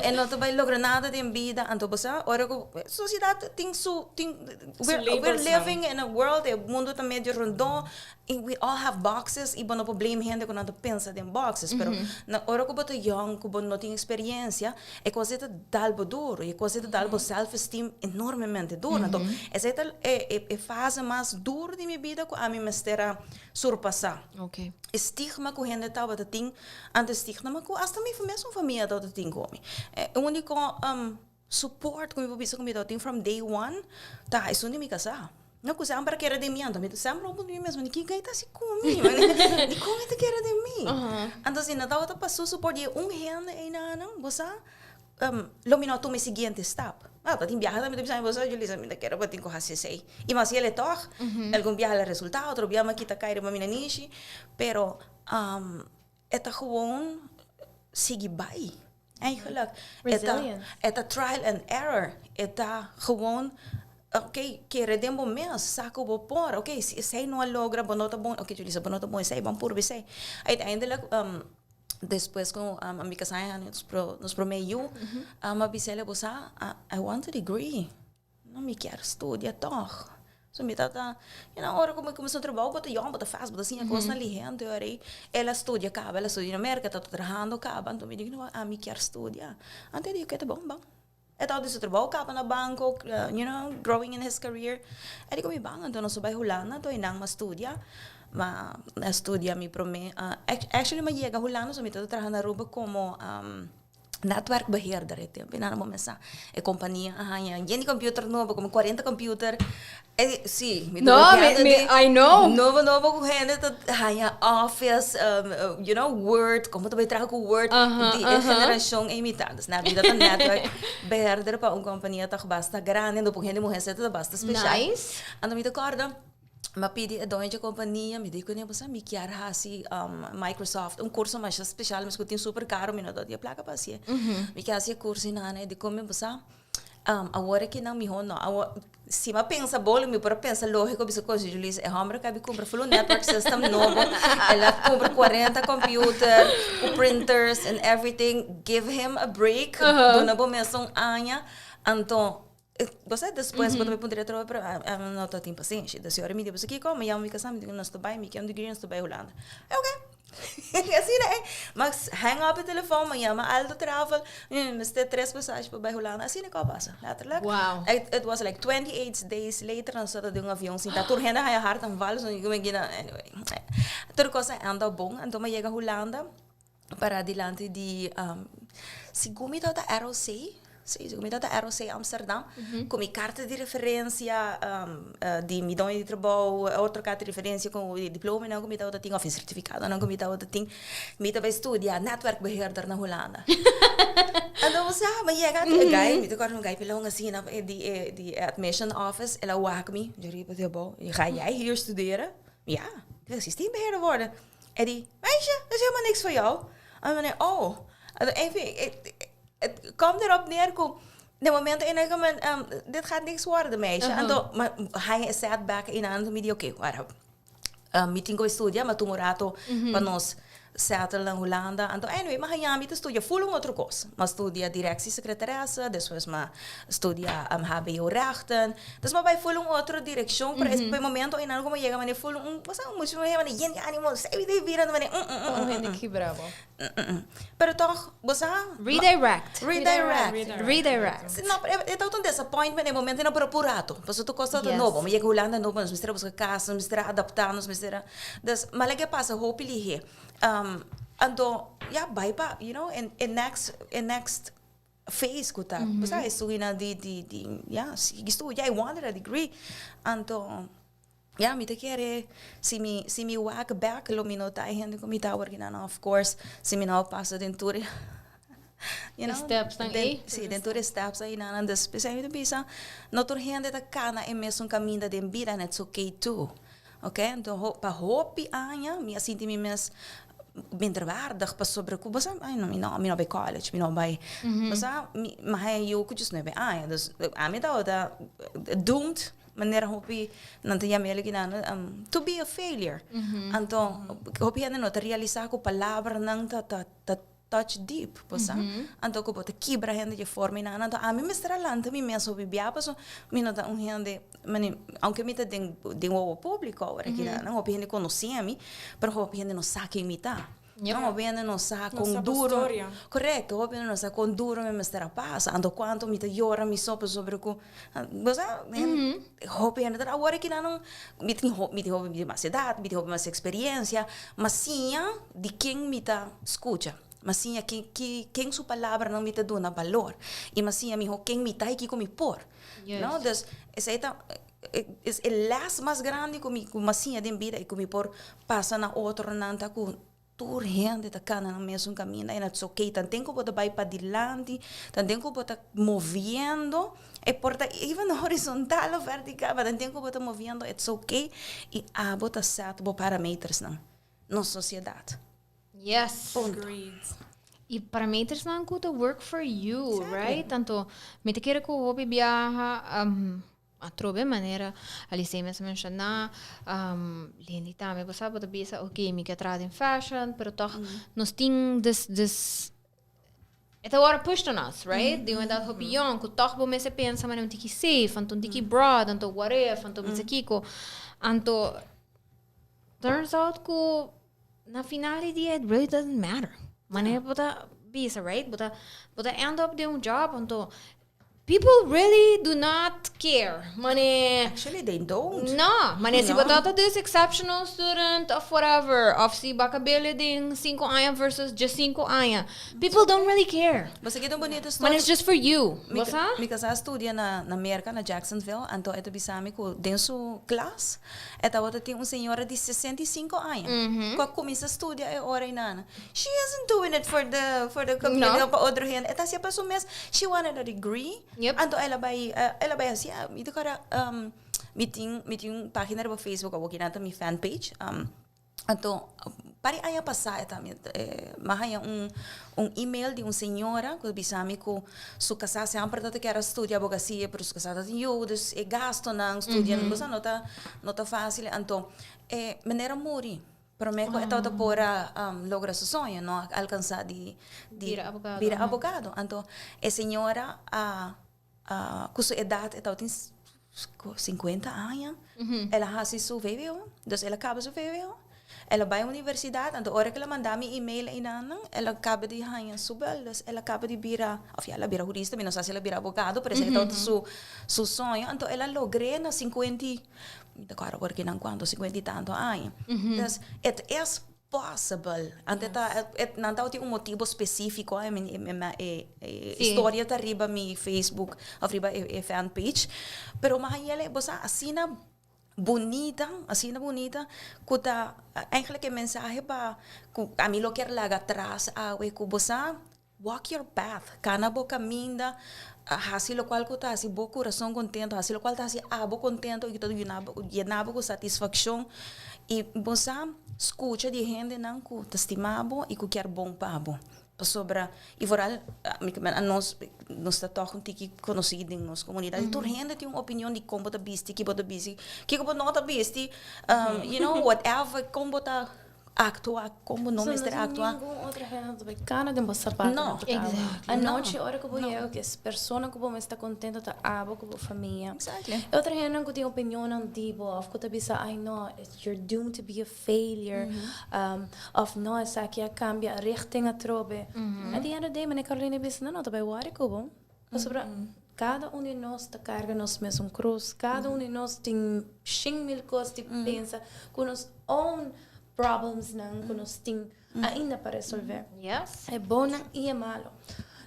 E no ta bai logra nada den bida anto bo sa ora ku sosiedat tin su tin we're living in a world e mundu ta medio rondó I we all have boxes i bo no por blame hende ku nan ta pensa den boxes, pero na ora ku bo ta yong, ku bo no tin eksperiencia, e kos ei ta dal bo duru, i e kos ei ta dal bo self esteem enormemente duru. Anto, esei ta e e fase mas duru di mi bida ku ami mester a surpasá. E stigma ku hende tabata tin, anto e stigma ku asta mi mesun famia tabata tin ku mi. E uniko Support ku mi por bisa ku mi ta tin from day one ta esun di mi kasá. No ku semper a kere den mi anto mi ta semper a puntra mi mes di kiko e ta hasi ku mi? Dikon e ta kere den mi? Anto si no tabata pa su support di e un hende einanan bo sa lo mi no a tuma e siguiente stap. Well ta tin biaha tambe ta bisa mi bo sa Julissa mi ta kere bo tin ku hasi esei. I mas yele tòg algun biaha la resulta otro biaha mi a kita kai riba mi nanishi pero e ta gewoon sigui bai. Eigenlijk, e ta, e ta trial and error. E ta gewoon, ok, kere den bo mes, sa ku bo por. Ok, si esei no a logra, bo no ta bon. Ok, Julissa, bo no ta bon esei, ban purba esei. Uiteindelijk, despues ku mi kasá a haña nos promé yu, mi a bis'el, bo sa, I want a degree. No, mi kier studia tòg. So mi tata, ora ku mi kuminsá trabou, bo ta yòn, bo ta fast, bo ta siña kosnan lihé. Anto e ora ei el a studia kaba, el a studia na Merka, ta trahando kaba. Anto mi di, no, ami kier studia. Anto e di, oke, ta bon, ban. E tabata di su trabou kaba na banko, growing in his career. E di ku mi ban, anto nos a bai Hulanda, anto einan mi a studia. Mi a studia mi promé, actually mi a yega Hulanda, so mi tabata traha na Aruba komo Netwerkbeheerder e tempo nan a comenzá e compania a haña yen di computer nobo como 40 computer e si mi No, mi, mi, I know. Nobo nobo cu hende ta haña office you know word como ta bay traha cu word di e generacion ey mi ta dus na bida ta netwerkbeheerder pa un compania toch basta grandi anto pa un hende muher sa ta basta special. Nice. Anto mi ta corda. Mi a pidi e doño dje kompania, mi di kuné, bo sa mi kier hasi Microsoft, un kurso masha speshal, mi tin super karo, mi no ta tin e plaka pa hasié. Mi kier hasi e kurso i nan, e di ku mi, bo sa, awor aki nan mihó no, awor, si mi a pensa bolo, mi por a pensa lógiko, bisa ku Julissa, e hòmber a kabi kumpra full un network system nobo, el a kumpra 40 computer, ku printers and everything, give him a break, duna bo mes un aña, anto Bo sa despues bo ta bai puntra atrobe pero ami no ta tin pasenshi. Dus ora mi di bo sa kiko mi yama mi kasá mi di nos ta bai mi ke un degree nos ta bai Hulanda. E oke asina e ma hang up e telefon mi yama Aldo Travel mi mester tres pasashi pa bai Hulanda asina ku a pasa letterlijk. It was like 28 days later nos tabata den un avion sinta tur hende a haya hartaanval so anyway tur kos a anda bon anto mi a yega Hulanda. Para dilanti di segun mi tabata ROC, si, segun mi tabata ROC Amsterdam, ku mi karta di referensia di mi doño di trabou, otro karta di referensia ku e diplomanan ku mi tabata tin òf e sertifikadonan ku mi tabata tin, mi ta bai studia netwerkbeheerder na Hulanda. Anto bo sa, mi yega e guy, mi ta kòrda un guy pelon asina di e di e admission office, el a wak mi, di riba di abou, ga jij hier studeren? Ja, ik wil systeembeheerder worden. E di, meisje, dat is helemaal niks voor jou. En mi oh. Enfin, het komt erop neer ku de momento en ik um, dit gaat niks worden, meisje. Mm -hmm. Anto, ma haña e setback en anto mi di, oké, okay, wacht. Mi tin ku studia, ma tuma un rato mm -hmm. pa nos settle na Hulanda. Anto, anyway, ma haña mi ta studia full un otro kos. Ma studia directie secretaresse, despues ma studia HBO rechten. Dus m'a bai full un otro direccion, pero mm -hmm. momento en algo yega mane full un, o sea, mucho me mane yen de ánimo, sei de vida, mane mm. Un hende kibrabo. Pero toch, bo sa, Redirect. Redirect. Redirect. Redirect. No, pero e ta un disappointment e momento no, pero por rato. Paso tur cos ta nobo. Mi yega Hulanda nobo, nos mester a busca casa, nos mester a adapta, nos mester a, dus, ma leke pasa hopi lihe. Anto, ya, bai pa, e next, e next phase ku ta, bo sa, e studinan di, di, di, ya, sigui studia, I wanted a degree. Anto, ya, mi ta kere, si mi, si mi wak bek lo mi no ta e hende ku mi ta awor kinan, of course, si mi no a pasa den tur e, you know, stepsnan ei. Si, den tur e steps einan, dus p'esei mi ta bisa, no tur hende ta kana e mesun kaminda den bida and it's okay too. Ok, anto pa hopi aña mi a sinti mi mes minderwaardig pasobra ku bo sa, ai no, mi no, mi no bai college, mi no bai, bo sa, mi mi haña yu ku diesnuebe aña, dus ami tabata doomed, manera hopi nan ta yama eliki nan, to be a failure. Anto hopi hende no ta realisa ku palabranan ta ta ta touch deep, bo sa. Anto ku bo ta kibra hende dje forma i nan. Anto ami mester a lanta mi mes hopi bia paso mi no ta un hende, mane, aunke mi ta den den wowo públiko awor aki nan, hopi hende konosé mi, pero hopi hende no sa ken mi ta. No, hopi hende no sa kon duro, korekto, hopi hende no sa kon duro mi mester a pasa, anto kuantu mi ta yora mi so pasobra ku, bo sa, hopi hende ta awor aki nan, mi tin hopi, mi tin hopi mas edat, mi tin hopi mas eksperensia, mas siña di ken mi ta skucha, m'a siña ken ki ken su palabranan mi ta duna balor i m'a siña mihó ken mi ta i kiko mi por. No, dus esei ta es e lès mas grandi ku mi ku m'a siña den bida i ku mi por pasa na otronan ta ku tur hende ta kana nan mesun kaminda i it's okay tanten ku bo ta bai padilanti, tanten ku bo ta moviendo e por ta even horizontal o vertical, ma tanten ku bo ta moviendo it's okay i abo ta set bo parametersnan. Nos sociedad. Yes. Punto. Agreed. Y parametersnan cu ta work for you, right? Tanto mi ta kere cu hopi biaha um, atrobe manera Alice mes a menciona, um, Lindy tambe, bo sa, bo ta bisa, ok, mi ke traha den fashion, pero toch nos tin this, this. E ta wòrdu pushed on us, right? Di un edat hopi yòn ku tòg bo mester pensa manera un tiki safe, anto un tiki broad, anto what if, anto bisa kiko. Anto turns out ku na final di dia it really doesn't matter. Manera bo ta bisa, right? Bo ta end up den un job, anto people really do not care. Mane Actually, they don't. No, mane si No. bo ta this exceptional student of whatever, of si b'a kab'é den 5 aña versus just 5 aña. People don't really care. Bo sa ki un bunita story. Man, it's just for you. Mi, Bo sa? Mi kasá a studia na Merka, na Jacksonville, anto e ta bisa mi ku den su klas, e tabatin un señora di 65 aña. Ku a kuminsá studia e ora einan. She isn't doing it for the community No. pa otro hende. E ta hasié pa su mes. She wanted a degree. Anto el a bai asina, mi kara mi tin página riba Facebook, aki na mi fan page. Anto, par di aña pasá tambe, m'a haña un e-mail di un señora ku a bisa mi ku su kasá semper tabata ke studia abogasia, pero su kasá tin yu, dus e gastonan studia, no ta fásil. Anto, meneer a muri. Pero mi oh. tabata por a logra su soño, no alkansá di bira abogado. Bira abogado. Anto, e señora a ku su edat, tabatin 50 aña, el a hasi su VWO, dus el a kaba su VWO. El a bai universidat, anto ora ku el a manda mi e-mail einan, el a kaba di haña su bel, dus el a kaba di bira, of ja, el a bira hurista, mi no sa si el a bira abogado, pero esei tabata su soño. Anto el a logr'é na 50, mi ta kòrda porque nan kuantu, 50 i tantu aña. Dus it is possible. Anto ta et nan tin un motibu spesífiko, I mean, e historia ta riba mi Facebook of riba e fan page. Pero m'a hañ'é, bo sa, asina bunita, asina bunita, ku ta eigenlijk e mensahe pa ku ami lo kier laga atras awe ku bo sa, walk your path, kana bo kaminda, hasi lokual ku ta hasi bo kurason kontentu, hasi lokual ta hasi abo kontentu i ta yena bo ku satisfakshon. I bo sa, skucha di hendenan ku ta stima bo i ku kier bon pa bo. Pasobra, i vooral, nos ta toch un tiki konosí den nos komunidat. Mm Tur hende tin un opinion di kon bo ta bisti, ki bo ta bisti, kiko bo no ta bisti, whatever, kon bo ta aktua, kon bo no mester aktua. Ningun otro hende ta bai kana den bo sapato. No. Anochi, ora ku bo yega, ku e persona ku bo mester ta kontentu ta abo ku bo famia. E otro hende ku tin opinion di bo, of ku ta bisa, "Ai no, you're doomed to be a failure," of no, esaki a kambia richting atrobe. At the end of the day, manera Carolina bisa, no, no ta bai worry ku bo. Pasobra, kada un di nos ta karga nos mesun krus, kada un di nos tin 100.000 kos di pensa, ku nos own problems nan, ku nos tin ainda pa resolvé. E bon i e malu.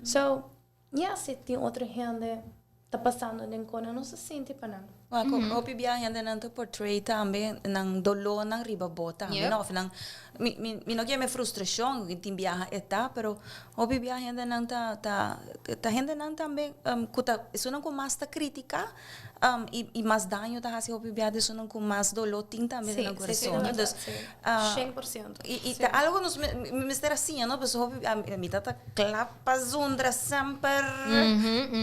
So, yeah, si tin otro hende ta pasando den kos, no ta sinti pa nan. Well, hopi bia hendenan ta portray tambe nan doló nan riba bo tambe, no? Of nan mi no ke yam'é frustrashon, tin biaha e ta, pero hopi bia hendenan ta hendenan tambe ku ta esunnan ku mas ta kritiká i mas daño ta hasi hopi bia di esunnan ku mas doló tin tambe den nan kurason. Dus, 100%. I ta algo nos mester asina, no? Pasobra hopi mi ta kla pa zundra semper,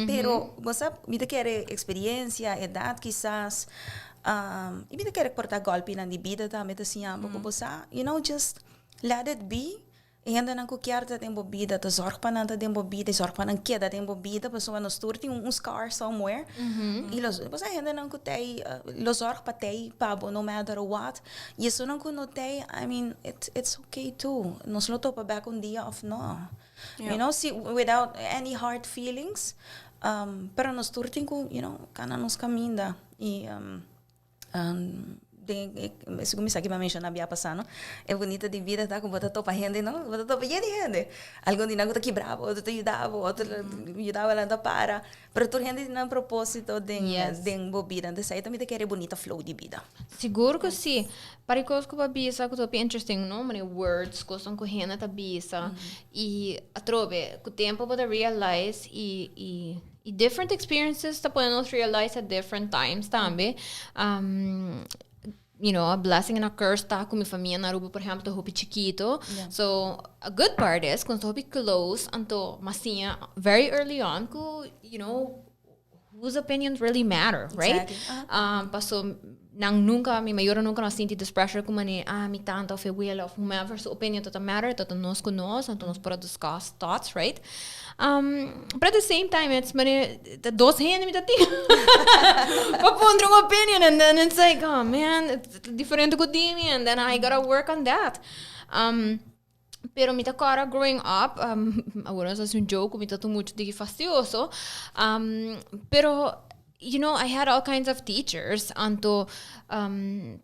pero bo sa, mi ta kere eksperensia, edat kisas, i mi ta kere por ta gòlpinan di bida tambe ta siña bo ku bo sa, just let it be. E hendenan ku kier ta den bo bida, ta zorg pa nan ta den bo bida, i zorg pa nan keda den bo bida, pasobra nos tur tin un scar somewhere. I los, bo sa, hendenan ku t'ei, lo zorg pa t'ei pa bo no matter what. I esunnan ku no t'ei, I mean, it's okay too. Nos lo topa back un dia of no. See, without any hard feelings. Pero nos tur tin ku, kana nos kaminda. I den, segun mi sa ku mi a menshoná bia pasá, no? E bunita di bida ta ku bo ta topa hende, no? Bo ta topa yen di hende. Algun di nan ku ta kibra bo, otro ta yuda bo, otro yuda bo lanta para. Pero tur hende tin nan propósito den bo bida. Entonces, ei tambe ta kere bunita flow di bida. Sigur ku si. Par kos ku bo a bisa ku ta interesting, no? Mane words, kos ku hende ta bisa. I atrobe, ku tempu bo ta realize i different experiences ta pone nos realize at different times tambe. A blessing and a curse ta ku mi famia na Aruba, por ehèmpel, ta hopi chikitu. So, a good part is, ku hopi close, anto m'a siña very early on ku, whose opinions really matter, right? Exactly. Paso Nan nunca, mi mayor nunca no a sinti this pressure cu mane, ah, mi tanta of e wela of whomever su opinion ta matter, ta nos cu nos, anto nos por discuss thoughts, right? But at the same time, it's mane, ta dos hende mi ta tin pa puntra un opinion, and then it's like, oh man, it's diferente cu di mi, and then I gotta work on that. Pero mi ta cora growing up, awor nos haci un joke cu mi ta mucho diki fastioso, pero I had all kinds of teachers. Anto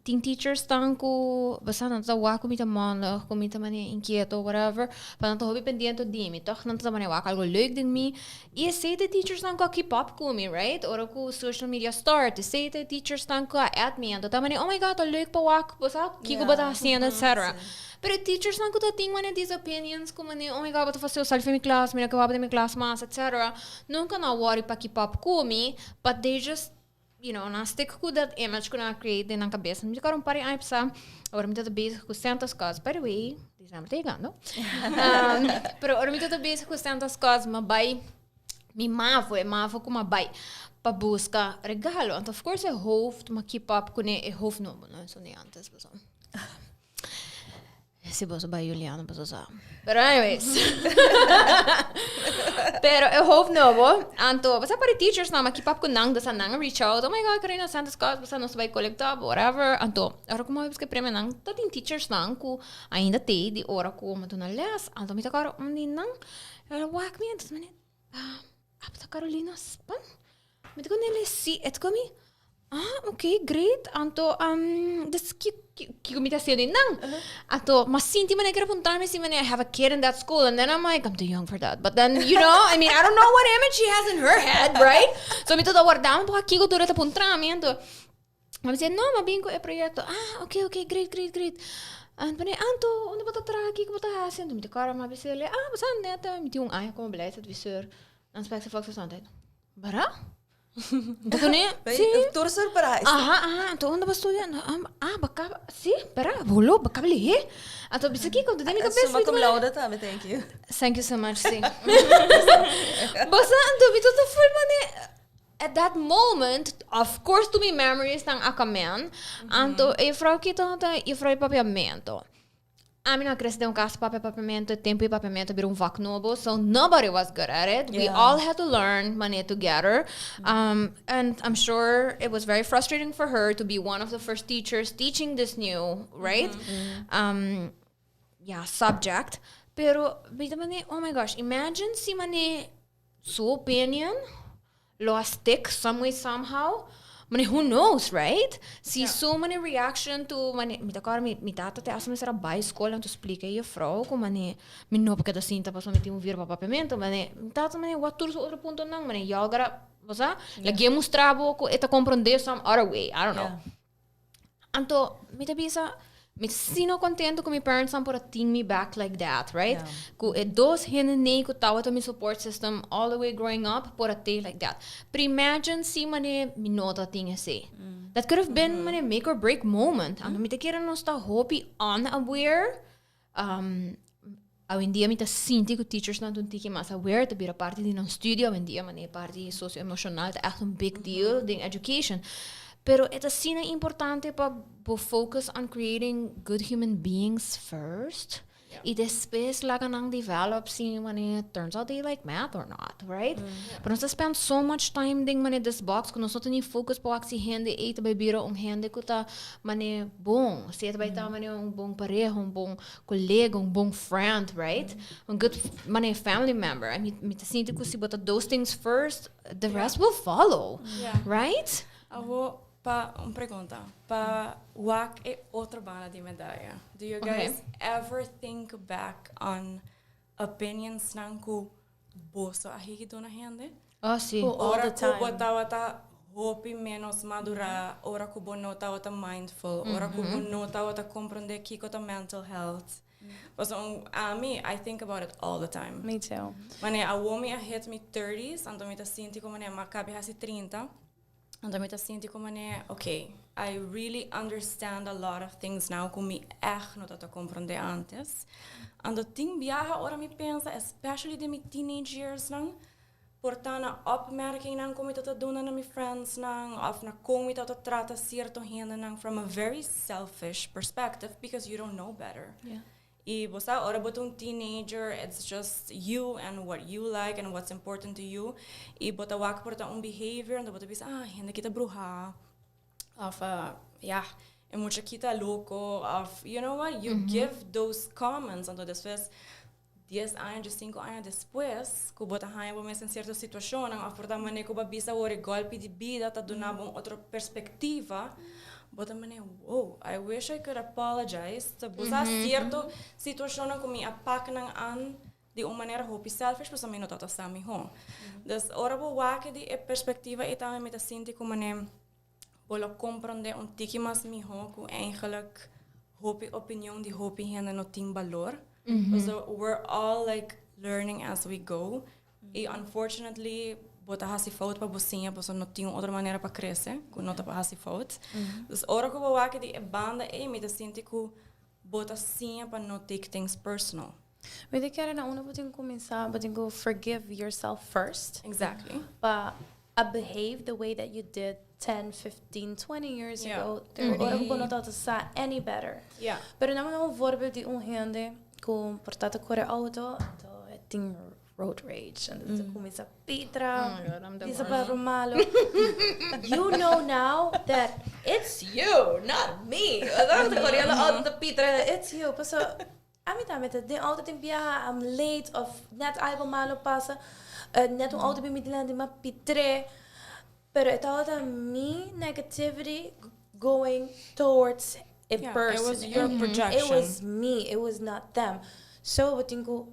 tin teachers tan cu basta nan ta wak cu mi ta mondig, cu mi ta mane inquieto, whatever, pa nan ta hopi pendiente di mi, toch nan ta mane wak algo leuk den mi. Y esey ta teachers nan cu a keep up cu mi, right? Ora cu social media start, esey ta teachers nan cu a add mi, anto ta mane, "Oh my God, ta leuk pa wak, bo sa kico bo ta haciendo," etc. Pero e teachers nan cu ta tin mane these opinions cu mane, "Oh my God, bo ta fastioso, sali for mi klas, mi no ke wak den mi klas mas," etc. Nunca nan a worry pa keep up cu mi, but they just, nan stick cu that image cu nan a create den nan cabeza. Mi ta acorda un par di aña pasa, ora mi tabata bezig cu Santa's Cause, by the way, december ta yegando, pero ora mi tabata bezig cu Santa's Cause, mi a bay mi mavo, e mavo cu mi a bay pa busca regalo. Anto of course e hoofd, mi a keep up cune e hoofd nobo, no, esun di antes pasobra. Si boso bai Juliana, boso sa. Pero anyways. Pero e hoofd nobo, anto, basta para teachers na, ma keep up ku nan, dus nan reach out, "Oh my God, Carina, Santa's Claus, basta nos bai collect up," whatever. Anto, ora ku mi buska premio nan, ta tin teachers nan ku ainda te di ora ku mi duna les. Anto mi ta kòrda un di nan, el a wak mi, anto mi, "Ah, abo ta Carolina Span?" Mi ta konele si, e ta komi, "Ah, ok, great, anto, dus kiko mi ta haciendo einan?" Anto, m'a sinti manera kier a puntra mi si manera I have a kid in that school, and then I'm like, "I'm too young for that." But then, I mean, I don't know what image she has in her head, right? So mi ta warda un poco kiko tur e ta puntra mi, anto, mi a bisa, "No, m'a bin cu e proyecto." "Ah, ok, great, great, great." Anto, "Anto, unda bo ta traha, kiko bo ta haci?" Anto mi ta kòrda, m'a bisa, "Ah, bo sa net, mi tin un aña como beleidsadviseur na Inspectie Volksgezondheid." "Bara? Anto kuné, si." Tur surprise. Aha, "Anto unda bo studia?" "Ah, bo kaba, si, bara, bolo, bo kaba lihé." Anto bisa kiko, anto den mi kabes. Summa cum laude tambe, thank you. Thank you so much, si. Bo sa, anto mi ta full mane, at that moment, of course tur mi memories nan a come in. Anto e juffrouw aki ta juffrouw di papiamento. Ami no a crece den un cas papia papiamento, e tempo di papiamento a bira un vak nobo, so nobody was good at it. We all had to learn mane together. And I'm sure it was very frustrating for her to be one of the first teachers teaching this new, right? Yeah, subject. Pero mi ta mane, oh my gosh, imagine si mane su opinion lo a stick some way somehow. Mane, who knows, right? Si so many reaction to mane, mi ta kòrda mi tata te hasta mester a bai skol anto splika e juffrouw ku mane mi no por keda sinta pasobra mi tin un vir pa papiamento. Mane, mi tata mane wak tur su otro puntonan, mane y'all gotta, bo sa, lag'é mustra bo ku e ta komprondé some other way, I don't know. Anto, mi ta bisa, mi ta asina contento cu mi parents nan por a tin mi back like that, right? Cu e dos hende nei cu tawata mi support system all the way growing up por a te like that. Pero imagine si mane mi no ta tin esey. That could have been mane make or break moment. Anto mi ta kere nos ta hopi unaware. Awendia mi ta sinti cu teachers nan ta un tiki mas aware, ta bira parti di nan studio awendia, manera parti socio-emocional ta echt un big deal den education. Pero e ta asina importante pa bo focus on creating good human beings first y despues laga nan develop si manera turns out they like math or not, right? Pero nos ta spend so much time den manera this box cu nos no ta ni focus pa wak si hende ey ta bay bira un hende cu ta manera bon, si e ta bay ta manera un bon pareha, un bon colega, un bon friend, right? Un good manera family member. I mean, mi ta sinti cu si bo ta those things first, the rest will follow, right? Awo, pa un pregunta, pa wak e otro banda di medaya. Do you guys ever think back on opinions nan cu boso a higi duna hende? Oh, si. Oh, all Ora the cu time. bo tawata hopi menos madura, ora cu bo no tawata mindful, ora cu bo no tawata comprende kico ta mental health. Paso ami, I think about it all the time. Me too. Mane, awo mi a hit mi 30s, anto mi ta sinti como mane, m'a caba hasi 30. Anto mi ta sinti como mane, okay, I really understand a lot of things now cu mi echt no tata comprende antes. Anto tin biaha ora mi pensa, especially den mi teenage years nan, Por ta na opmerkingnan ku mi tabata duna na mi friendsnan òf na kon mi tabata trata sierto hendenan from a very selfish perspective because you don't know better. I bo sa ora bo ta un teenager it's just you and what you like and what's important to you i bo ta wak por ta un behavior anto bo ta bisa ah hende aki ta bruha òf ya e mucha aki ta loko òf you know what you give those comments anto despues 10 aña, 15 aña despues, ku bo ta haña bo mes den sierto situashonnan òf por ta manera ku bo a bisa awor e gòlpi di bida ta duna bo un otro perspektiva, bo ta manera, wow, I wish I could apologize ta bo sa sierto situashonnan ku mi a pak nan an di un manera hopi selfish pasobra mi no tabata sa mihó. Dus ora bo wak di e perspektiva ei tambe mi ta sinti ku manera bo lo komprondé un tiki mas mihó ku eigenlijk hopi opinion di hopi hende no tin balor. Pasobra we're all like learning as we go. I unfortunately bo ta hasi fout pa bo siña pasobra no tin un otro manera pa krese ku no ta pa hasi fout. Dus ora ku bo wak di e banda ei mi ta sinti ku bo ta siña pa no take things personal. Mi ta kere na unda bo tin ku kuminsá, bo tin ku forgive yourself first. Exactly. Pa a behave the way that you did 10, 15, 20 years ago. Ora ku bo no tabata sa any better. Pero nan un voorbeeld di un hende ku por ta ta kore auto, anto e tin road rage. Anto ta kuminsá pitra, bisa palabra malo. You know now that it's you, not me. Ora ta kore auto ta pitra, it's you. Pasobra ami tambe ta den auto tin biaha, I'm late of net algo malo pasa, net un auto bin mi dilanti mi a pitr'é. Pero e tabata mi negativity going towards a person. It was your projection. It was me, it was not them. So bo tin ku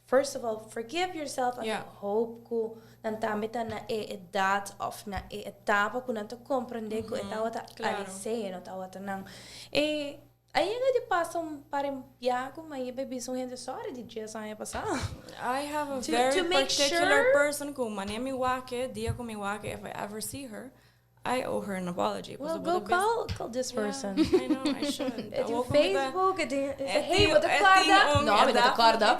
first of all forgive yourself and hope ku nan tambe ta na e edad of na e etapa ku nan ta komprende ku e tabata Alisea, no tabata nan. E A yega di pasa un par di bia ku mi a yega bisa un hende sorry di 10 aña pasá. I have a very particular person ku manera mi wak e, dia ku mi wak e, if I ever see her, I owe her an apology. Well, go call, call this person. Yeah, I know, I should. E tin Facebook, e tin, hey, bo ta kòrda? No, mi no ta kòrda.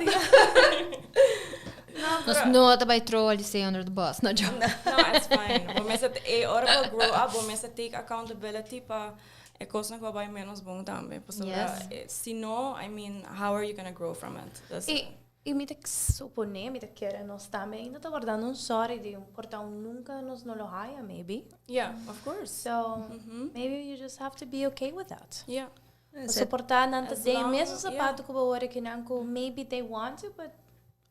Nos no ta bai throw Alisea under the bus, no joke. No, it's fine. Bo mester, e ora bo grow up, bo mester take accountability pa E kosnan ku a bai menos bon tambe. Pasobra si no, I mean, how are you gonna grow from it? Dus. I, i mi ta suponé, mi ta kere nos tambe ainda ta wardando un sorry di un por ta un nunka nos no lo haya, maybe. Yeah, of course. So, maybe you just have to be okay with that. Yeah. Soportá nan ta den e mesun sapato ku bo wor akinan ku maybe they want to, but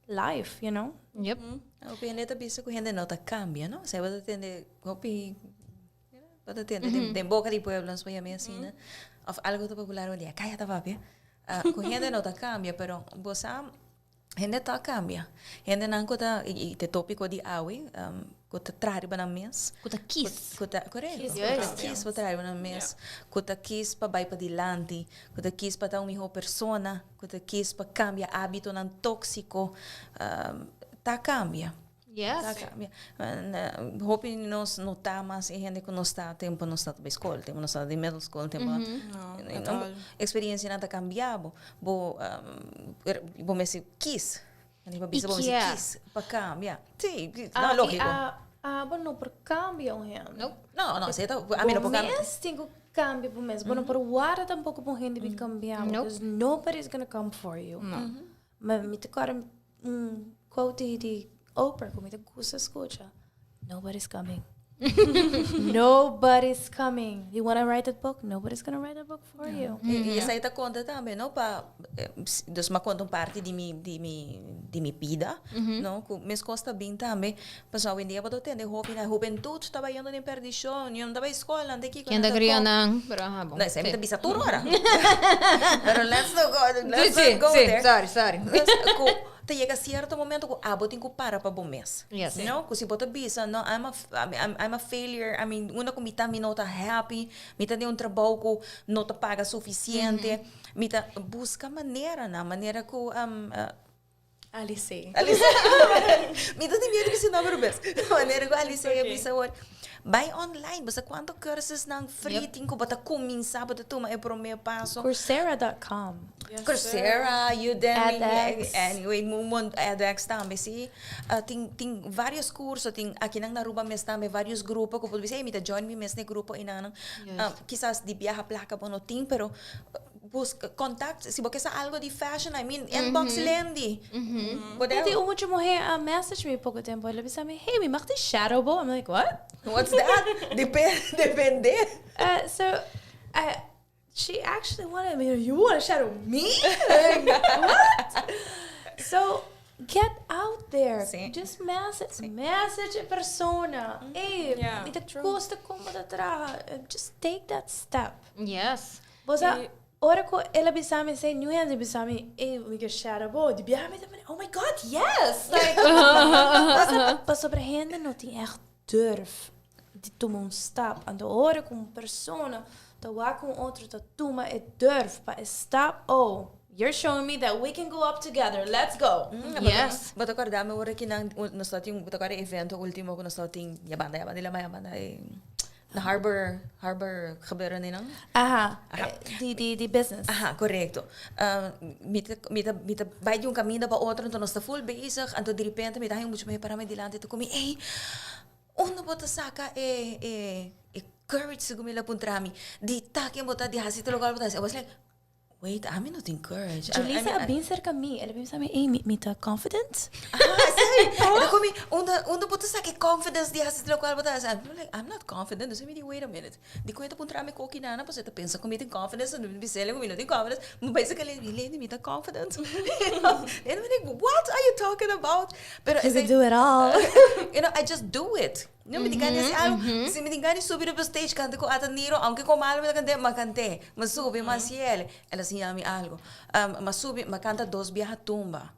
life, you know. Yep. Hopi hende ta bisa ku hende no ta kambia, no? Osea bo ta tende hopi, bo ta tende den den boka di pueblo nos por yama asina, of algo ta popular un dia, kaya ta papia, ku hende no ta kambia, pero bo sa hende ta kambia. Hendenan ku ta, i te topiko di awe, Ku ta traha riba nan mes. Ku ta kis. Ku ta, korekto. Ku ta kis pa traha riba nan mes. Ku ta kis pa bai padilanti. Ku ta kis pa ta un mihó persona. Ku ta kis pa kambia ábitonan tóksiko. Ta kambia. Yes. Ta kambia. Hopi di nos no ta mas e hende ku nos ta tempu nos tabata bai skol, tempu nos tabata den middle school, tempu. No, at all. Eksperensianan ta kambia bo. Bo, bo mester kis. Ani pa bisa bo mester kis pa kambia. Sí, no, lógico. Abo no por kambia un hende. Nope. No, no, esei ta, ami no por kambia. Bo mes tin ku kambia bo mes. Bo no por warda tampoko pa un hende bin kambia bo. Nope. Because nobody is gonna come for you. No. Ma mi ta kòrda un quote di Oprah ku mi ta gusta skucha. Nobody's coming. Nobody's coming. You wanna write that book? Nobody's gonna write that book for you. I esei ta konta tambe, no? Pa, dus mi a konta un parti di mi, di mi, di mi bida, no? Ku meskos ta bin tambe, pasobra awendia bo ta tende hopi na hubentut ta bayendo den perdishon, nan ta bai skol, nan ta kiko, Ken nan ta ta kria kon. nan? Pero aha, bon. No, esei mi ta bisa tur ora. Pero let's not go, let's Sí, sí, not go sí, there. sorry, sorry. Dus ku Ta yega cierto momento cu abo tin cu para pa bo mes. Yes. No? Cu si bo ta bisa, no, I'm a, I'm, I'm a failure, I mean, unda cu mi ta mi no ta happy, mi ta den un trabou cu no ta paga suficiente, mi ta busca maneranan, manera cu um, uh, Alice. Alice. Mi ta tin miedo bisa nomber bes. Manera ku Alice a bisa awor. Bai online, bo sa kuantu cursusnan free tin ku bo ta kuminsá, bo ta tuma e promé paso. Coursera.com. Coursera, Udemy, edX. Anyway, edX tambe, si. Tin varios curso, tin akinan na Aruba mes tambe varios grupo ku por bisa, hey, mi ta join mi mes na e grupo einanan. Kisas di biaha plaka bo no tin, pero busca contact, si bo ke sa algo di fashion, I mean, inbox Lendy. Bo Tin un mucha muher a message mi poco tempo, el a bisa mi, hey, mi mag di shadow bo? I'm like, what? What's that? Depende. So, I, she actually wanted me, you want to shadow me? Like, what? So, get out there. Si. Just message, message e persona. Hey, Yeah, mi ta true. gusta con bo ta traha. Just take that step. Bo sa, ora cu el a bisa mi, esey, new hende bisa mi, ey, mi ke shadow bo, di biaha mi ta mira, oh my God, yes! Like, pasobra hende no tin echt durf di tuma un stap. Anto ora cu un persona ta wak cu un otro ta tuma e durf pa e stap, oh, you're showing me that we can go up together, let's go! Bo ta corda mi ora ki nan, nos tabatin, bo ta corda e evento ultimo cu nos tabatin, ya banda, ya banda, ya banda, e Na Harbor, Harbor gebeuren einan? Aha, di, di, di business. Aha, correcto. Mi ta, mi ta, mi ta bai di un caminda pa otro, anto nos ta full bezig, anto direpente mi ta haña mucha muher para mi dilanti ta ku mi, ey, unda bo ta saca e, e, e courage, segun mi la puntra mi, di ta ken bo ta, di hasi tur locual bo ta hasi. I was like, Wait, ami no tin courage. Julissa a bin cerca mi, el a bin bisa mi, ey, mi ta confident? Aha, sí. E ta cu mi, unda, unda bo ta saca e confidence di haci locual bo ta haci? I'm like, I'm not confident. Dus mi di, wait a minute. Di cu e ta puntra mi coki nana, pasobra e ta pensa cu mi tin confidence, mi bis'el cu mi no tin confidence. Mi basically, Leni, mi ta confident. Leni mi di, what are you talking about? Pero You can do it all. You know, I just do it. No, mi tin gana di hasi algo. Si mi tin gana di subi riba stage kanta ku Ata Niro, aunke kon malo mi ta kant'é, m'a kant'é. M'a subi, m'a hasi el. El a siña mi algo. M'a subi, m'a kanta dos biaha tumba.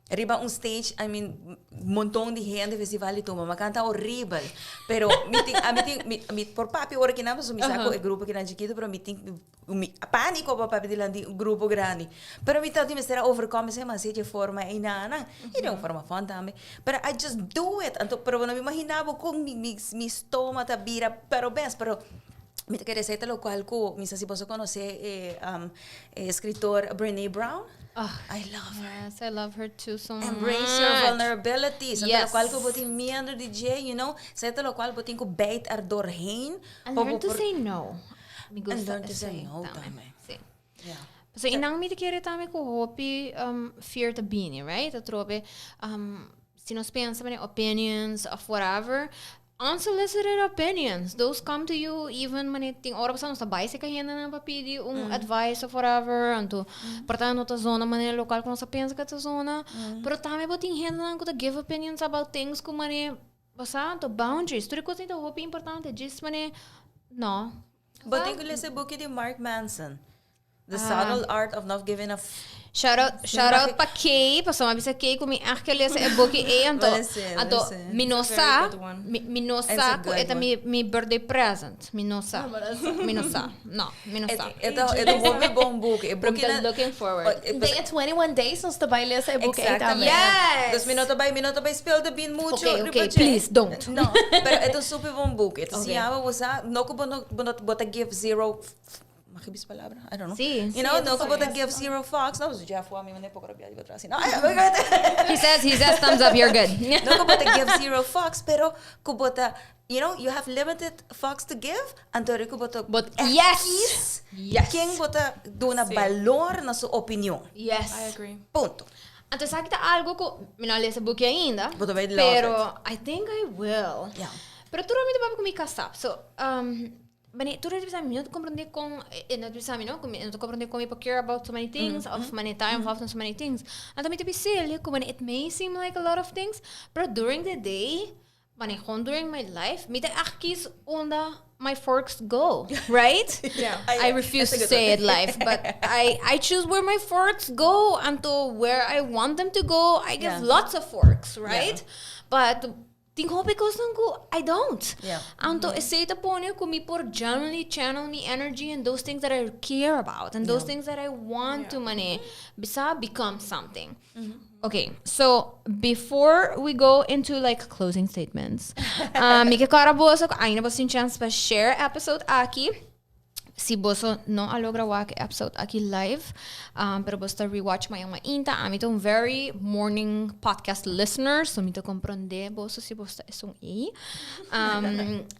Riba un stage, I mean, monton di hende, festival di tumba. M'a kanta horibel. Pero mi tin, ami tin, mi, mi por papia ora kinan, pasobra mi sa ku e grupo kinan chikitu, pero mi tin, mi panico pa papia dilanti un grupo grandi. Pero mi ta tin mester a overcome esei, m'a hasi dje forma einanan. I den un forma fun tambe. Pero I just do it. Anto, pero bo no imagina bo con mi, mi, mi stoma ta bira, pero bes, pero mi ta kere esei ta locual cu mi sa si boso conoce e, um, e escritor Brené Brown. Oh, I love her. Yes, I love her too so Embrace your much. vulnerabilities. Anto locual cu bo tin miedo di dje, you know, esei ta locual bo tin cu bijt er doorheen. And pa learn bo to por say no. Mi And gusta learn to say esei no tambe. tambe. Sí. Yeah. So inang mi ta kere tambe ku hopi um, fear ta bini, right? Atrobe, um, si nos pensa mane opinions of whatever, unsolicited opinions, those come to you even mane tin ora pasá nos ta bai seka hendenan pa pidi un advice of whatever, anto por ta no ta zona manera lokal ku nos ta pensa ku ta zona, pero tambe bo tin hendenan ku ta give opinions about things ku mane pasá, anto boundaries, tur e kos ta hopi importante, djis mane no. Bo tin ku lesa e buki di Mark Manson. The Subtle Art of Not Giving a F. Shout out, shout out pa Kay, pasobra mi a bisa Kay ku mi echt ke lesa e buki ei, anto, anto mi no sa, mi, mi no sa ku e ta mi, mi birthday present. Mi no sa. Mi no sa. No, mi no sa. E ta, e ta hopi bon buki. E Pero mi buki ta na- looking forward. E Den e 21 days nos ta bai lesa e buki ei tambe. Exactamente. Yes! Dus mi no ta bai, mi no ta bai spill the bean mucho Okay, riba okay, dje. please don't. No, pero e ta un super bon buki. E ta Okay. siña bo sa, no ku bo no, bo no, bo ta give zero Mag ik bisa palabra? I don't know. Sí. You know, no ku bo ta give zero fucks. No, Jeff wou mi mane poko rabia di atras. No, ay, He says, he says thumbs up, you're good. No ku bo ta give zero fucks, pero ku bo ta, you know, you have limited fucks to give, anto ku bo ta But echt yes! kies Yes. ken bo ta duna balor na su opinion. Yes. I agree. Punto. Anto esaki ta algo ku mi no a lesa buki ainda. Bo ta bai love Pero I think I will. Yeah. Pero tur mi ta papia ku mi kasá. So, um, Mane, tur ta bisa mi, mi no ta comprende con, e no ta bisa mi no, cu mi no ta comprende con mi por care about so many things, of mane ta involved in so many things. Anto mi ta bis'el cu mane it may seem like a lot of things, pero during the day, mane gewoon during my life, mi ta echt kies unda my forks go, right? Yeah. I refuse to say it live, but I choose where my forks go, anto where I want them to go, I give Yeah. lots of forks, right? But. Tin hopi cosnan cu I don't. Anto esey ta pone cu mi por genuinely channel mi energy in those things that I care about and those things that I want to mane bisa become something. Okay, so before we go into like closing statements, mi ke kora boso cu ainda boso tin chance pa share episode aki. Si boso no a logra wak e episode aki live, pero boso ta rewatch mañan mainta, ami ta un very morning podcast listener, so mi ta comprende boso si boso ta esun ei.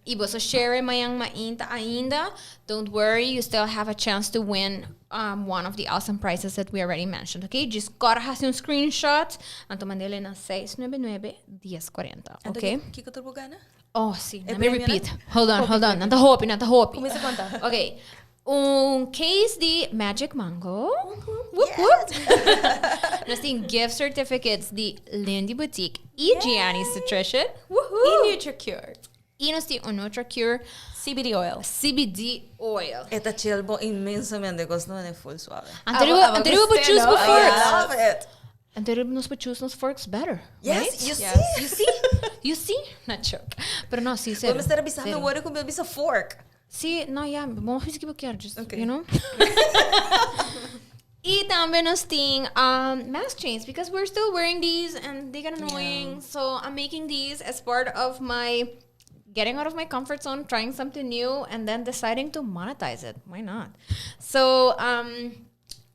Y boso share mañan mainta ainda, don't worry, you still have a chance to win one of the awesome prizes that we already mentioned, okay? Just kòrda hasi un screenshot, anto mand'e na 699 1040, okay? Anto kiko tur bo gana? Oh, si. Let me repeat. Hold on, hold on. Nan ta hopi, nan ta hopi. Kuminsa konta. Ok. Un case di Magic Mango. Woep, woep. Nos tin gift certificates di Lindy Boutique y Gianni's Nutrition. Woohoo! Y NutriCure. Y nos tin un NutriCure CBD oil. CBD oil. E ta chill bo inmensamente, cos no e full suave. Anto riba, anto riba bo choose bo I forks. love it. Anto riba nos por choose nos forks better. Yes, right? you see? You see? You see? Na joke. Pero no, sí, serio. Bo mester a bisa mi serio. worde cu mi a bisa fork. Sí, no, ya, bo bisa ki bo kier, just, Okay. you know? Y tambe nos tin mask chains, because we're still wearing these and they get annoying. So I'm making these as part of my getting out of my comfort zone, trying something new, and then deciding to monetize it. Why not? So,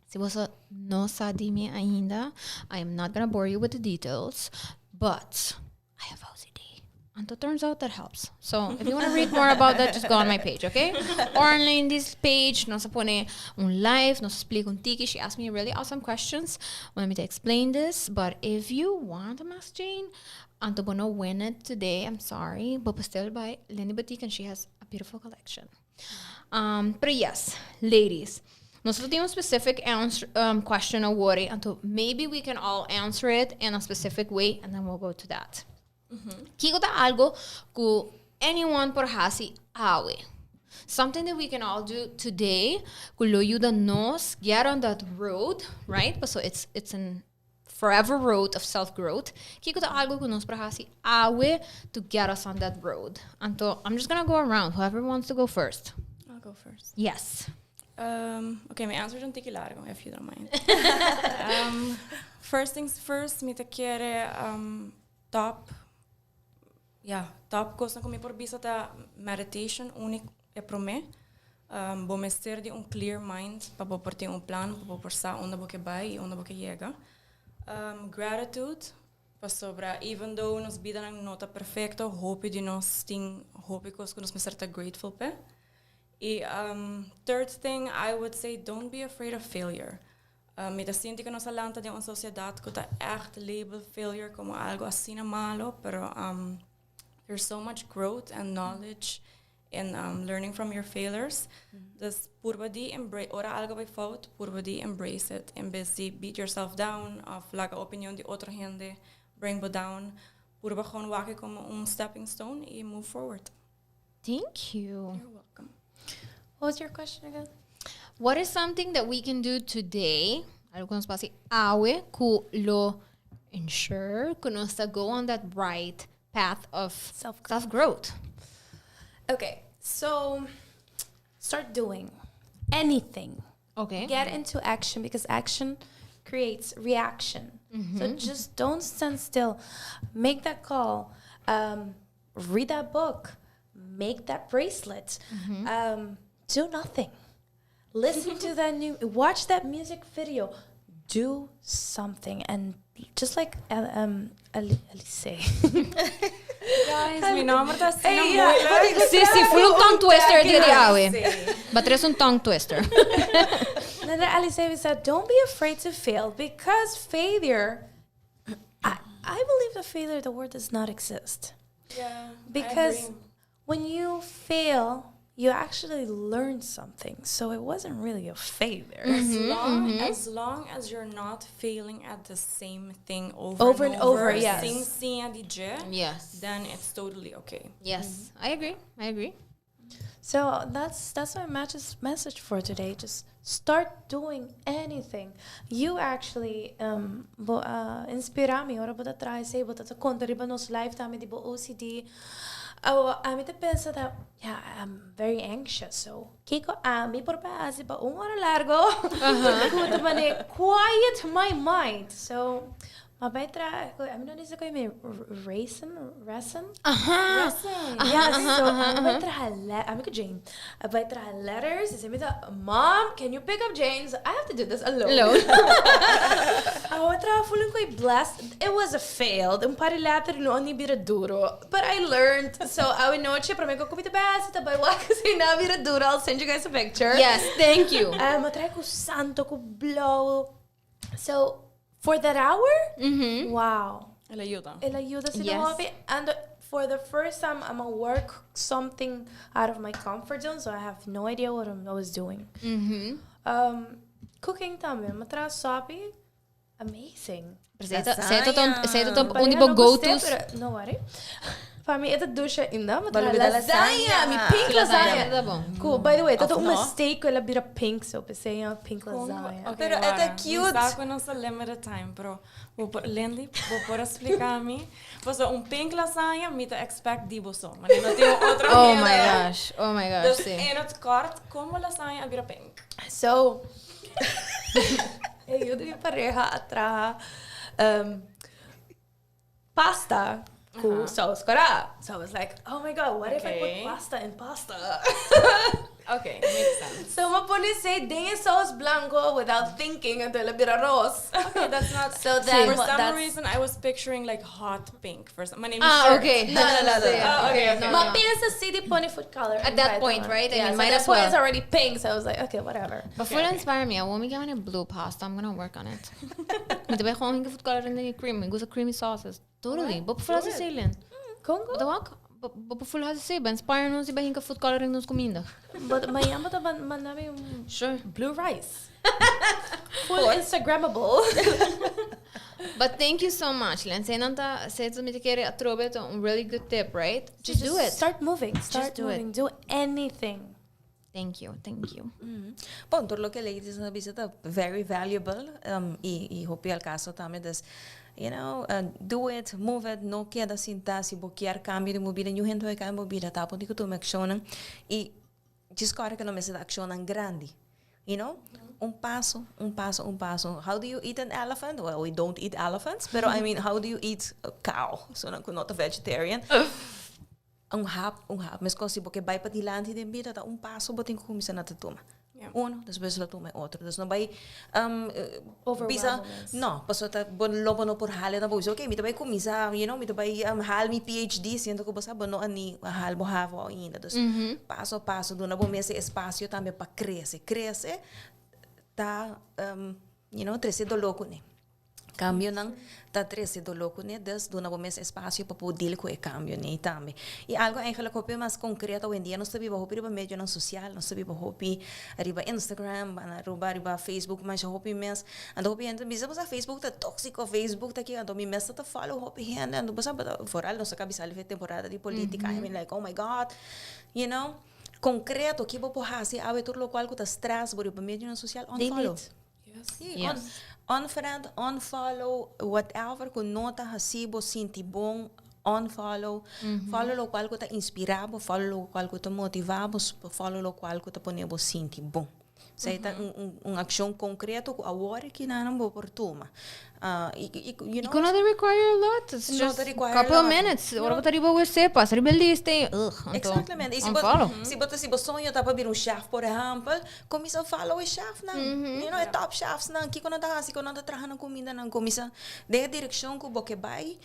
si boso no sa di mi ainda, I am not gonna bore you with the details, but I have OCD. Anto turns out that helps. So if you want to read more about that, just go on my page, okay? Or on Lindy's page, nos a pone un live, nos a splica un tiki. She asked me really awesome questions. Wanted me to explain this, but if you want a mask chain, anto bo no win it today, I'm sorry, but still by Lindy Boutique and she has a beautiful collection. Pero yes, ladies, nos tin un specific answer, question awor, anto maybe we can all answer it in a specific way and then we'll go to that. Kiko ta algo ku anyone por hasi awe? Something that we can all do today ku lo yuda nos get on that road, right? So it's an forever road of self-growth. Kiko ta algo ku nos por hasi awe to get us on that road? Anto, I'm just gonna go around. Whoever wants to go first. I'll go first. Yes. Okay, my answer is un tiki largo, if you don't mind. First things first, mi ta kere top, yeah, top cos cu mi por bisa ta meditation unico e prome. Bo mester di un clear mind pa bo por tin un plan, pa bo por sa unda bo ke bay y unda bo ke yega. Gratitude, pasobra even though nos bida no ta perfecto, hopi di nos tin hopi cos cu nos mester ta grateful pe. Y third thing, I would say don't be afraid of failure. Mi ta sinti cu nos a lanta den un sociedad cu ta echt label failure como algo asina malo, pero there's so much growth and knowledge in learning from your failures. Dus purba di embrace, ora algo bay fout, purba di embrace it. En bes di beat yourself down of laga opinion di otro hende bring bo down. Purba gewoon wak e como un stepping stone y move forward. Thank you. You're welcome. What was your question again? What is something that we can do today? Algo cu nos por haci awe cu lo ensure cu nos ta go on that right path of Self-growth. self-growth. Okay, so start doing anything. Get into action, because action creates reaction. So just don't stand still. Make that call. Read that book. Make that bracelet. Do nothing. Listen to that new, watch that music video. Do something. And just like Alice. Guys, mi nomber ta asina Hey, yeah. moeilijk. Si, si, full un tongue twister di awe. But is un tongue twister. And then Alice said, don't be afraid to fail, because failure, I believe that failure, the word does not exist. Yeah, I Because agree. when you fail, you actually learn something. So it wasn't really a failure. As long as you're not failing at the same thing over, Over and and over, over, yes. Sin siña di dje, Yes. then it's totally okay. Yes, I agree. I agree. So that's my message for today. Just start doing anything. You actually bo a inspira mi ora bo ta traha esey, bo ta conta riba nos live tambe di bo OCD. Awo ami ta pensa ta, yeah, I'm very anxious. So kiko ami por pa haci pa un ora largo cu ta mane quiet my mind. So Ma bai traha, ami no disi koe mi raisin, resin? Aha. Resin. Yes, so ami bai traha, ami ku Jane, a bai traha letters, y mi ta, Mom, can you pick up Jane? So I have to do this alone. Alone. A traha full un koe blessed, it was a fail, un par di letter no a ni bira duro, but I learned. So awe nochi, prome ku mi ta bai hasi, ta bai wak si nan a bira duro, I'll send you guys a picture. Yes, thank you. Mi a traha ku santo, ku blauw. So, for that hour, wow. El a yuda. El a yuda si Yes. hopi. And for the first time, I'm gonna work something out of my comfort zone, so I have no idea what I was doing. Cooking tambe, m'a traha sopi, amazing. Pero esey ta un di Pareha bo no gust'é, go-tos. pero no worry. Pa mi e ta dusha inda, mi Balo traha bida lasagna, lasagna. mi pink Lasagna lasagna. ta bon. Cool. By the way, ta Of un no? mistake ku el a bira pink, so p'esei a pink lasagna. Okay, Pero e ta wara. cute. Mi sa ku nos ta limited time, pero bo por, Lindy, bo por a splika mi? Pasobra un pink lasagna mi ta expect di bo so, ma no tin un otro Oh hende. my gosh, oh my gosh, Dus si. in het kort, kon bo lasagna a bira pink? So, e yu di mi pareha a traha pasta ku saus kora. So I was like, oh my God, what if I put pasta in pasta? Okay, makes sense. So m'a pone esei den e saus blanco without thinking anto el a bira ros. Okay, that's not So then For some that's reason I was picturing like hot pink for some, my name is Ah, shirt. okay. No, no, no, no, no. Oh, okay, okay. Ma pensa si di pone food color At that point, right? I Yeah, mean, so might at that as point well. it's already pink, so I was like, okay, whatever. But food inspire me. I want me get a blue pasta. I'm gonna work on it. Mi ta bay gewoon hinka food color in the cream. Mi gusta creamy sauces. Totally. Bo por full haci esey, Lynn. Congo? Bo ta wak? Bo bo por full haci esey. Bo inspire nos y bay hinka food color in nos cuminda. But mañana bo ta manda mi un Sure. blue rice. Full Instagrammable. But thank you so much, Lynn. Esey nan ta, esey ta mi ta kere atrobe ta un really good tip, right? Just do it. Start moving. Start do it. moving. Do anything. Thank you, thank you. Bon, tur loke ladies a bisa ta very valuable y y hopi al caso tambe dus you know do it, move it, no keda sinta si bo kier cambio den bo bida, niun hende hoy cambia bo bida ta por di cu tuma accionnan y djis corda cu no mester ta accionnan grandi you know un paso, un paso, un paso, how do you eat an elephant? Well we don't eat elephants pero I mean how do you eat a cow? Esunnan cu no ta vegetarian. Un hap, un hap. Meskos si bo ke bai padilanti den bida, ta un paso bo tin ku kuminsá na ta tuma. Uno, despues lo tuma e otro. Dus no bai bisa, no, pasobra ta bo lo bo no por hala tampoco. Bisa, ok, mi ta bai kuminsá, you know, mi ta bai hal mi PhD, siendo ku bo sa bo no a ni hal bo havo ainda. Dus paso a paso, duna bo mes e espasio tambe pa krese. Krese ta, you know, trese doló kuné. Cambionan ta trece dolor cune, dus duna bo mes espacio pa por deal cu e cambio ney tambe. Y algo eigenlijk hopi mas concreto, awendia nos ta biba hopi riba medionan social, nos ta biba hopi riba Instagram, riba riba Facebook masha hopi mes. Anto hopi hende ta bisa bo sa Facebook ta toxico, Facebook ta kico, anto mi mes ta ta follow hopi hende, anto bo sa vooral nos a cabisa life temporada di politica, I mean like oh my God, you know. Concreto, ki bo por haci awe tur locual cu ta stress bo riba medionan social, unfollow. Delete. Sí, unfriend, unfollow, whatever ku no ta hasi bo sinti bon, unfollow. Follow lokual ku ta inspirá bo, follow lokual ku ta motivá bo, follow lokual ku ta pone bo sinti bon. Esei ta un akshon konkreto ku awor aki nan bo por tuma. Y, y, you Y know, ku no ta require a lot. It's No just ta require a couple of lot. minutes. Ora bo ta riba wc, pasa riba e lista y ugh, anto Exactamente. Y si bo, unfollow. si bo, si bo soño ta pa bira un chef, por ehempel, Cuminsa follow e chefnan, you know, e top chefsnan, kico nan ta haci, kico nan ta traha nan cumindanan, cuminsa den e direccion cu bo ke bay,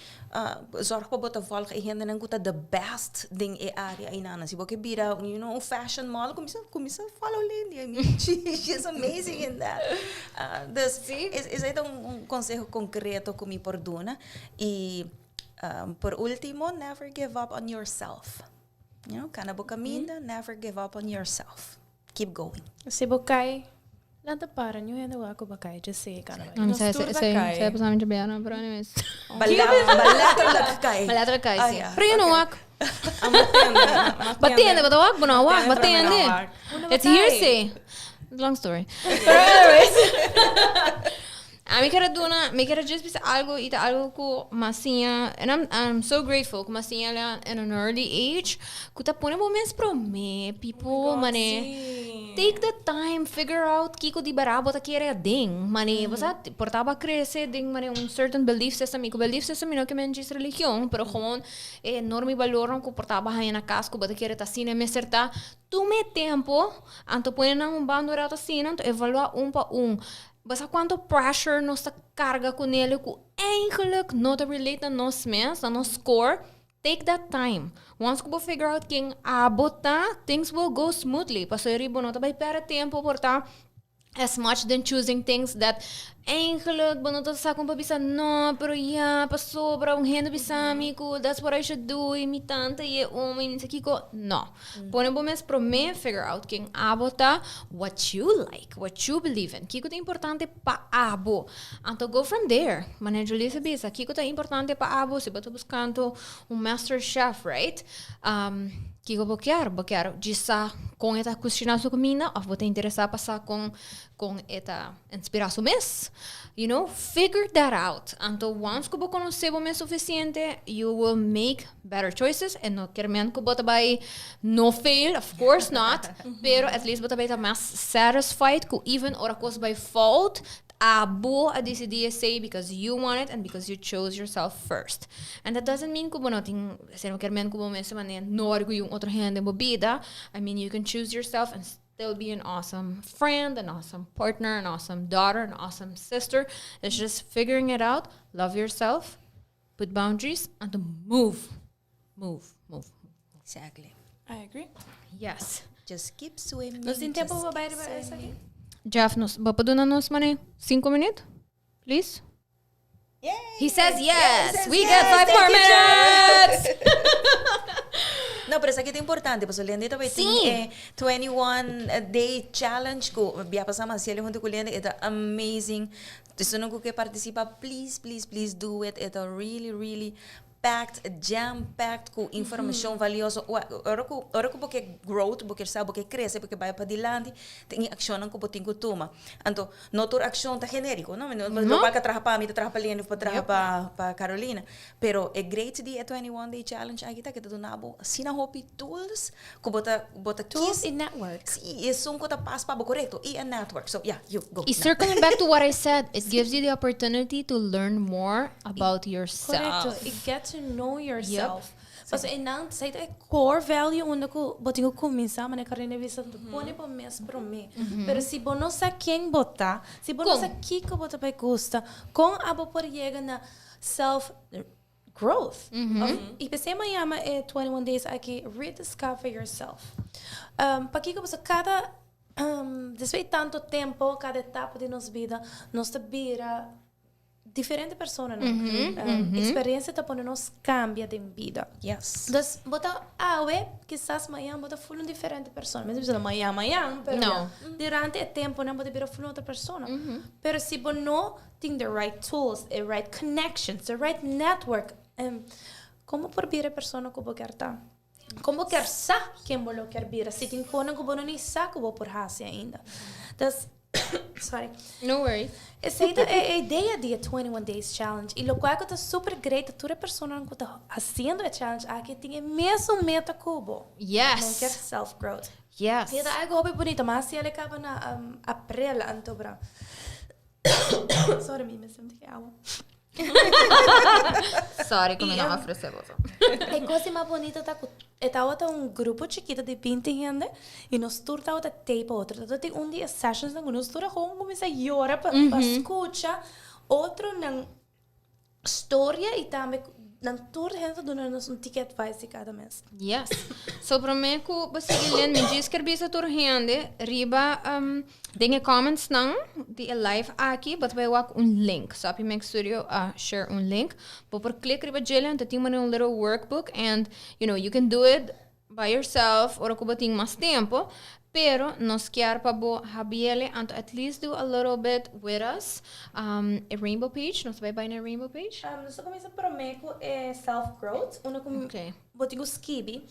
zorg pa bo ta volg e hendenan cu ta the best den e area eynan. Si bo ke bira, you know, un fashion model, cuminsa, cuminsa follow Lindy, I mean, she, she is amazing in that. Dus, esey ta un conseho concreto cu mi por duna. Y por ultimo, never give up on yourself. You know, cana bo caminda, never give up on yourself. Keep going. Si bo kai, lanta para, niun hende wak ku bo kai, just sigui kana bai. Nos Nos tur ta kai. Esei pasami dje biaha, pero anyways. Ba letterlijk kai. Ba letterlijk kai, Ah, si. ja. Pero you know wak. Bo a tende, bo ta wak, bo no a wak, bo a tende. It's hearsay. Long story. Pero anyways. Ami kier a duna, mi kier a just bisa algo y ta algo cu m'a siña, and I'm so grateful cu m'a siña in an early age, cu ta pone bo mes prome, people, mane, take the time, figure out kico di berdad bo ta kere aden, mane, bo sa, por ta bo a crece den mane un certain belief system, y cu belief system mi no ke men djis religion, pero gewoon e norma y balornan cu por ta bo a haña na cas cu bo ta kere ta asina e mester ta. Tuma e tempo, anto pone nan un banda un rato asina, anto evalua un pa un. Bo sa cuanto pressure nos ta carga cu nele cu eigenlijk no ta relate na nos mes, na nos core. Take that time. Once cu bo figure out ken abo ta, things will go smoothly. Pasobra riba bo no ta bay perde tempo por ta as much than choosing things that eigenlijk bo no ta sa con pa bisa no, pero ya, pasobra un hende bisa mi cu that's what I should do y mi tanta y e omo y mi sa kico. No. Pone bo mes prome, figure out ken abo ta, what you like, what you believe in. Kico ta importante pa abo. Anto go from there. Manera Julissa bisa, kico ta importante pa abo si bo ta buscando un master chef, right? Kiko bo kier? Bo kier djis sa kon e ta kushiná su kuminda òf bo ta interesá pa sa kon kon e ta inspirá su mes? You know, figure that out. Anto once ku bo konosé bo mes sufisiente, you will make better choices. E no kier men ku bo ta bai no fail, of course not, pero at least bo ta bai ta mas satisfied ku even ora kos bai fout, Abo a disidí esei because you want it and because you chose yourself first. And that doesn't mean ku bo no tin, esei no kier men ku bo mester manera no orguyo un otro hende den bo bida. I mean you can choose yourself and still be an awesome friend, an awesome partner, an awesome daughter, an awesome sister. It's just figuring it out, love yourself, put boundaries, anto move, move, move. Exactly. I agree. Yes. Just keep swimming. Nos tin tempo pa bai riba esaki? Jeff, nos, bo por duna nos mane cinco minuut? Please? Yay! He says yes. Yeah, he says We yes. get 5 Thank more you, minutes. No, pero esaki ta importante, pasobra Lindy ta bay tin Sí. e 21 day challenge cu bia pasa mas haciele hunto cu Lindy, e ta amazing. Esunnan cu ke participa, please, please, please do it. E ta really, really packed, jam packed ku informashon valioso. Ora ku ora ku bo ke growth, bo ke sa, bo ke krese, bo ke bai padilanti, tin e akshonnan ku bo tin ku tuma. Anto, no tur akshon ta generiko, no? No pa traha pa mi, ta traha pa Lian of pa traha pa pa Carolina. Pero e great di e 21 day challenge aki ta ke ta duna bo asina hopi tools ku bo ta bo ta Tools kis i network. Si, esun ku ta pas pa bo, korekto. I e network. So, yeah, you go. Y circling back to what I said, it gives you the opportunity to learn more about yourself. Korekto. I get to know yourself. Pasobra einan esei ta e core value unda ku bo tin ku kuminsá, manera Carolina a bisa, pone bo mes promé. Pero si bo no sa ken bo ta, si bo no sa kiko bo ta bai gusta, kon abo por yega na self growth. I p'esei mi a yama e 21 days aki rediscover yourself. Pakiko pasobra kada despues di tanto tempo, kada etapa di nos bida, nos ta bira diferente personanan. Experiencia ta pone nos cambia den bida. Yes. Dus bo ta awe, kisas mañan bo ta full un diferente persona. Mi no ta bisa mañan mañan, pero No. durante e temponan bo ta bira full un otro persona. Pero si bo no tin the right tools, e right connections, the right network, con bo por bira e persona cu bo kier ta? Con bo kier sa ken bo lo kier bira si tin conan cu bo no ni sa cu bo por haci ainda? Dus, sorry. No worries. Esey ta e idea di e 21 Days Challenge y locual cu ta super great ta tur e personanan cu ta haciendo e challenge aki tin e mesun meta cu bo. Yes. Nan kier self growth. Yes. Y e ta algo hopi bunito, mas si el e caba na april anto bra. Sorry, mi mester un tiki awa. Sorry ku mi no ofresé boso. E kos di mas bonito ta ku e tabata un grupo chikito di binti hende i nos tur tabata tei pa otro. Tabata tin un di e sessionsnan ku nos tur a gewoon kuminsá yora pa skucha otronan storia i tambe nan tur hende ta duna nos un tiki advice di kada mes. Yes. So prome ku bo sigui Lynn, mi djis ker bisa tur hende riba den e comments nan di e live aki bo ta bai wak un link. So Happy Mix Studio a share un link. Bo por click riba djele anto tin manera un little workbook and you know you can do it by yourself ora ku bo tin mas tempo, pero nos kier pa bo habiele anto at least do a little bit with us. E rainbow page, nos ta bai bai na e rainbow page? Nos ta kuminsá promé ku e self growth, unda ku Okay. Bo tin ku skibi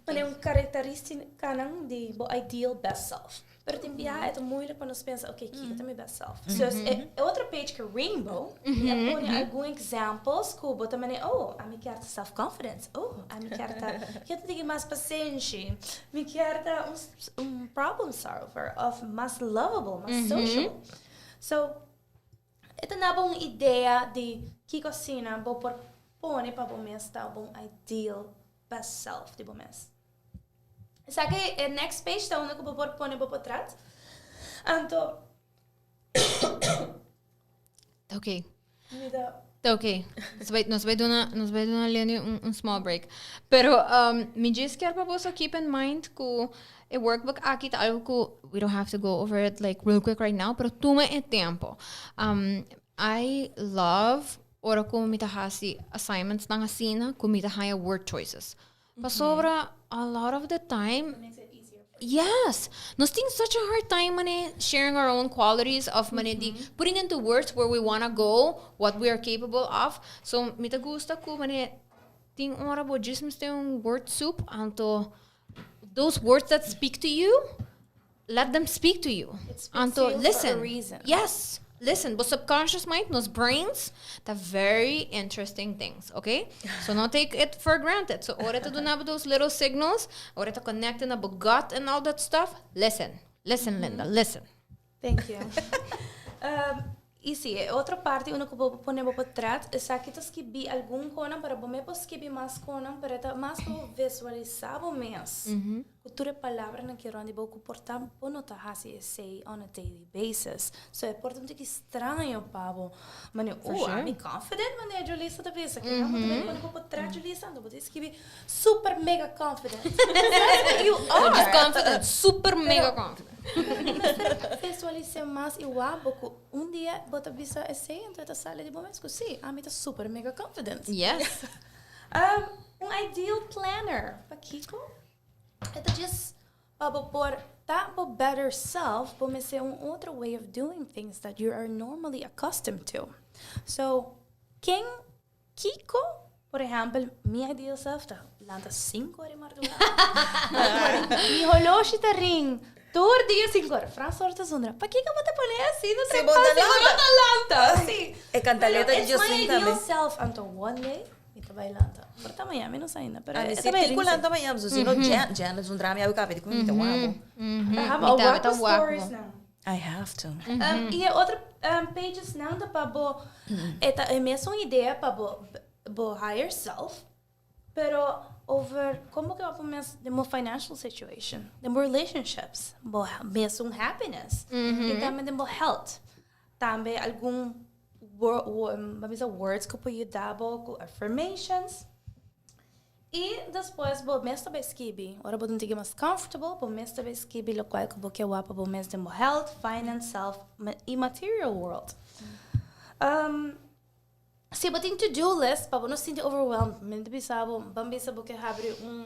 manera un karakteristikanan di bo ideal best self. Pero tin biaha e ta moeilijk pa nos pensa, okay, kiko ta mi best self? So e otro page ku rainbow, mi a pone algun examples ku bo ta manera, oh, ami kier ta self confidence, oh, ami kier ta, kier ta tiki mas pasenshi, mi kier ta un un problem solver of mas lovable, mas social. So, E ta daba un idea di kiko asina bo por pone pa bo mes ta bo un ideal best self di bo mes. Esaki e next page ta unda ku bo por pone bo potret. Anto Ta oké. Mi ta Ta oké. Nos bai, nos bai duna, nos bai duna Lenny un, un small break. Pero um, mi djis kier pa boso keep in mind ku E workbook aki ta algo ku we don't have to go over it like real quick right now, pero tuma e tempo. Um, I love ora ku mi ta hasi assignments nan asina, ku mi ta haya word choices. Pasobra a lot of the time, Yes, nos tin such a hard time mane sharing our own qualities of mane di putting into words where we wanna go, what we are capable of. So mi ta gusta ku mane tin ora bo djis mester un word soup anto those words that speak to you, let them speak to you. It speaks Anto, to you listen. for a reason. Yes. Listen, bo subconscious mind, nos brains, ta very interesting things, okay? So no take it for granted. So ora ta duna bo those little signals, ora ta connecting na bo gut and all that stuff, listen. Listen, Linda, listen. Thank you. Um, y si, e otro parti unda ku bo por pone bo potret, esaki ta skibi algun konan, pero bo me por skibi mas konan, pero e ta mas pa bo visualisá bo mes. Ku tur e palabranan ki rònt di bo ku por ta bo no ta hasi esei on a daily basis. So e por ta un tiki straño pa bo. Manera, For oh, sure. ami confident, manera Julissa ta bisa. Kiko bo ta bai pone bo potret, Julissa? Anto bo ta skibi super mega confident. That's what you No, are. just confident, super mega confident. Mester visualis'é mas i wak bo ku un dia bo ta bisa esei, anto e ta sali di bo mes ku sí, ami ta super mega confident. Yes. Un ideal planner, pakiko? E ta djis pa bo por ta bo better self, bo mester un otro way of doing things that you are normally accustomed to. So, ken Kiko? Por ehèmpel, mi ideal self ta lanta sinku ora di mardugá. Mi holoshi ta ring tur dia sinku ora. Frans ora ta zundra, Pakiko bo ta pone asina Si bo trempan ta si bo no lanta? ta lanta? Si. E kantaleta di It's my Jocelyn tambe. ideal self. Anto one day mi ta bai lanta. Por ta mañana mi no sa ainda, pero Ami e si ta bai tin ku ring si. lanta mañana, so si no Jan, Jan ta zundra mi awe kape di ku mi ta wak bo. Aha, Mi ma tambe wak ta bo wak bo. stories nan. I have to. I e otro pages nan ta pa bo, e ta e mesun idea pa bo bo higher self, pero over kon bo ke wak bo mes den bo financial situation, den bo relationships, bo mesun happiness, i tambe den bo health. Tambe algun bo bisa words ku por yuda bo ku affirmations. I despues bo mes ta bay skibi. Ora bo ta un tiki mas comfortable, bo mes ta bay skibi locual cu bo ke wak pa bo mes den bo health, finance, self i material world. Si bo tin to do list, pa bo no sinti overwhelmed, mi ta bisa bo, ban bisa bo ke habri un.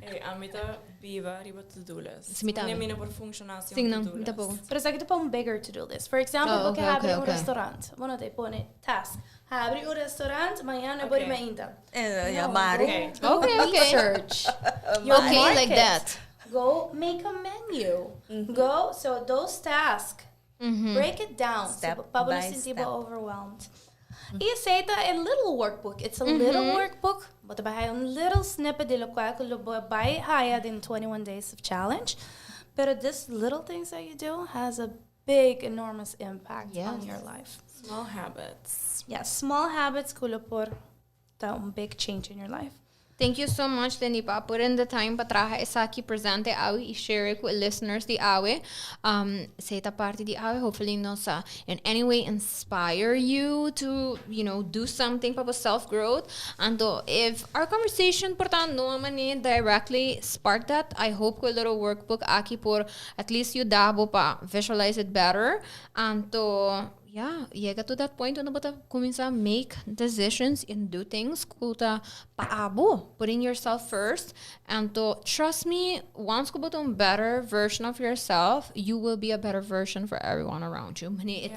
Ey, ami ta biba riba to do list. Si, mi tambe. Mi no por funciona sin Sí, un no, to do mi list. tampoco. Pero esaki ta pa un bigger to do list. For example, Oh, bo ke okay, habri okay, un okay. restaurant. Bo no ta pone task. Habri un restaurant, mañana bo riba inta. Ya, Mari. Okay. Okay, okay. Research. Your Okay, like market. that. Go make a menu. Go, so those tasks, break it down. Step so, pa bo no by sinti bo step. overwhelmed. I esei ta a little workbook. It's a little workbook. Bo ta bai haya un little snippet di locual cu lo bo bai haya den 21 days of challenge. Pero this little things that you do has a big, enormous impact on Yes. your life. Small habits. Yeah, small habits cu lo por ta un big change in your life. Thank you so much, Lindy, pa put in the time pa traha esaki presente awe y share cu e listeners di awe. Esey ta parti di awe. Hopefully nos a in any way inspire you to do something pa bo self-growth. Anto, if our conversation por ta no a manera directly spark that, I hope cu e little workbook aki por at least yuda bo pa visualize it better. Anto, ya, yega to that point unda bo ta cuminsa make decisions and do things cu ta pa abo, putting yourself first. Anto, trust me, once cu bo ta un better version of yourself, you will be a better version for everyone around you. Mane,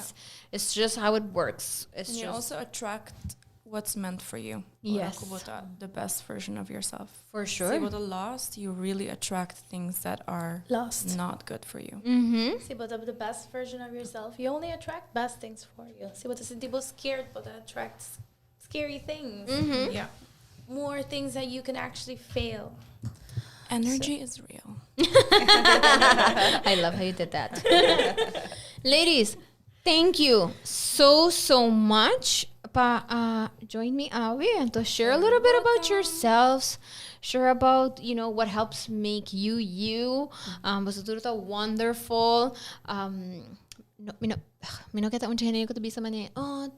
it's just how it works. It's And you just also attract what's meant for you. Ora cu bo ta the best version of yourself. For sure. Si bo ta lost, you really attract things that are Lost. not good for you. Si bo ta the best version of yourself, you only attract best things for you. Si bo ta sinti bo scared, bo ta attract scary things. More things that you can actually fail. Energy is real. I love how you did that. Ladies, thank you so, so much pa join me awe and to share a little bit about yourselves, share about what helps make you you. Boso tur ta wonderful. No, mi no kier ta un hende cu ta bisa mane, "Oh,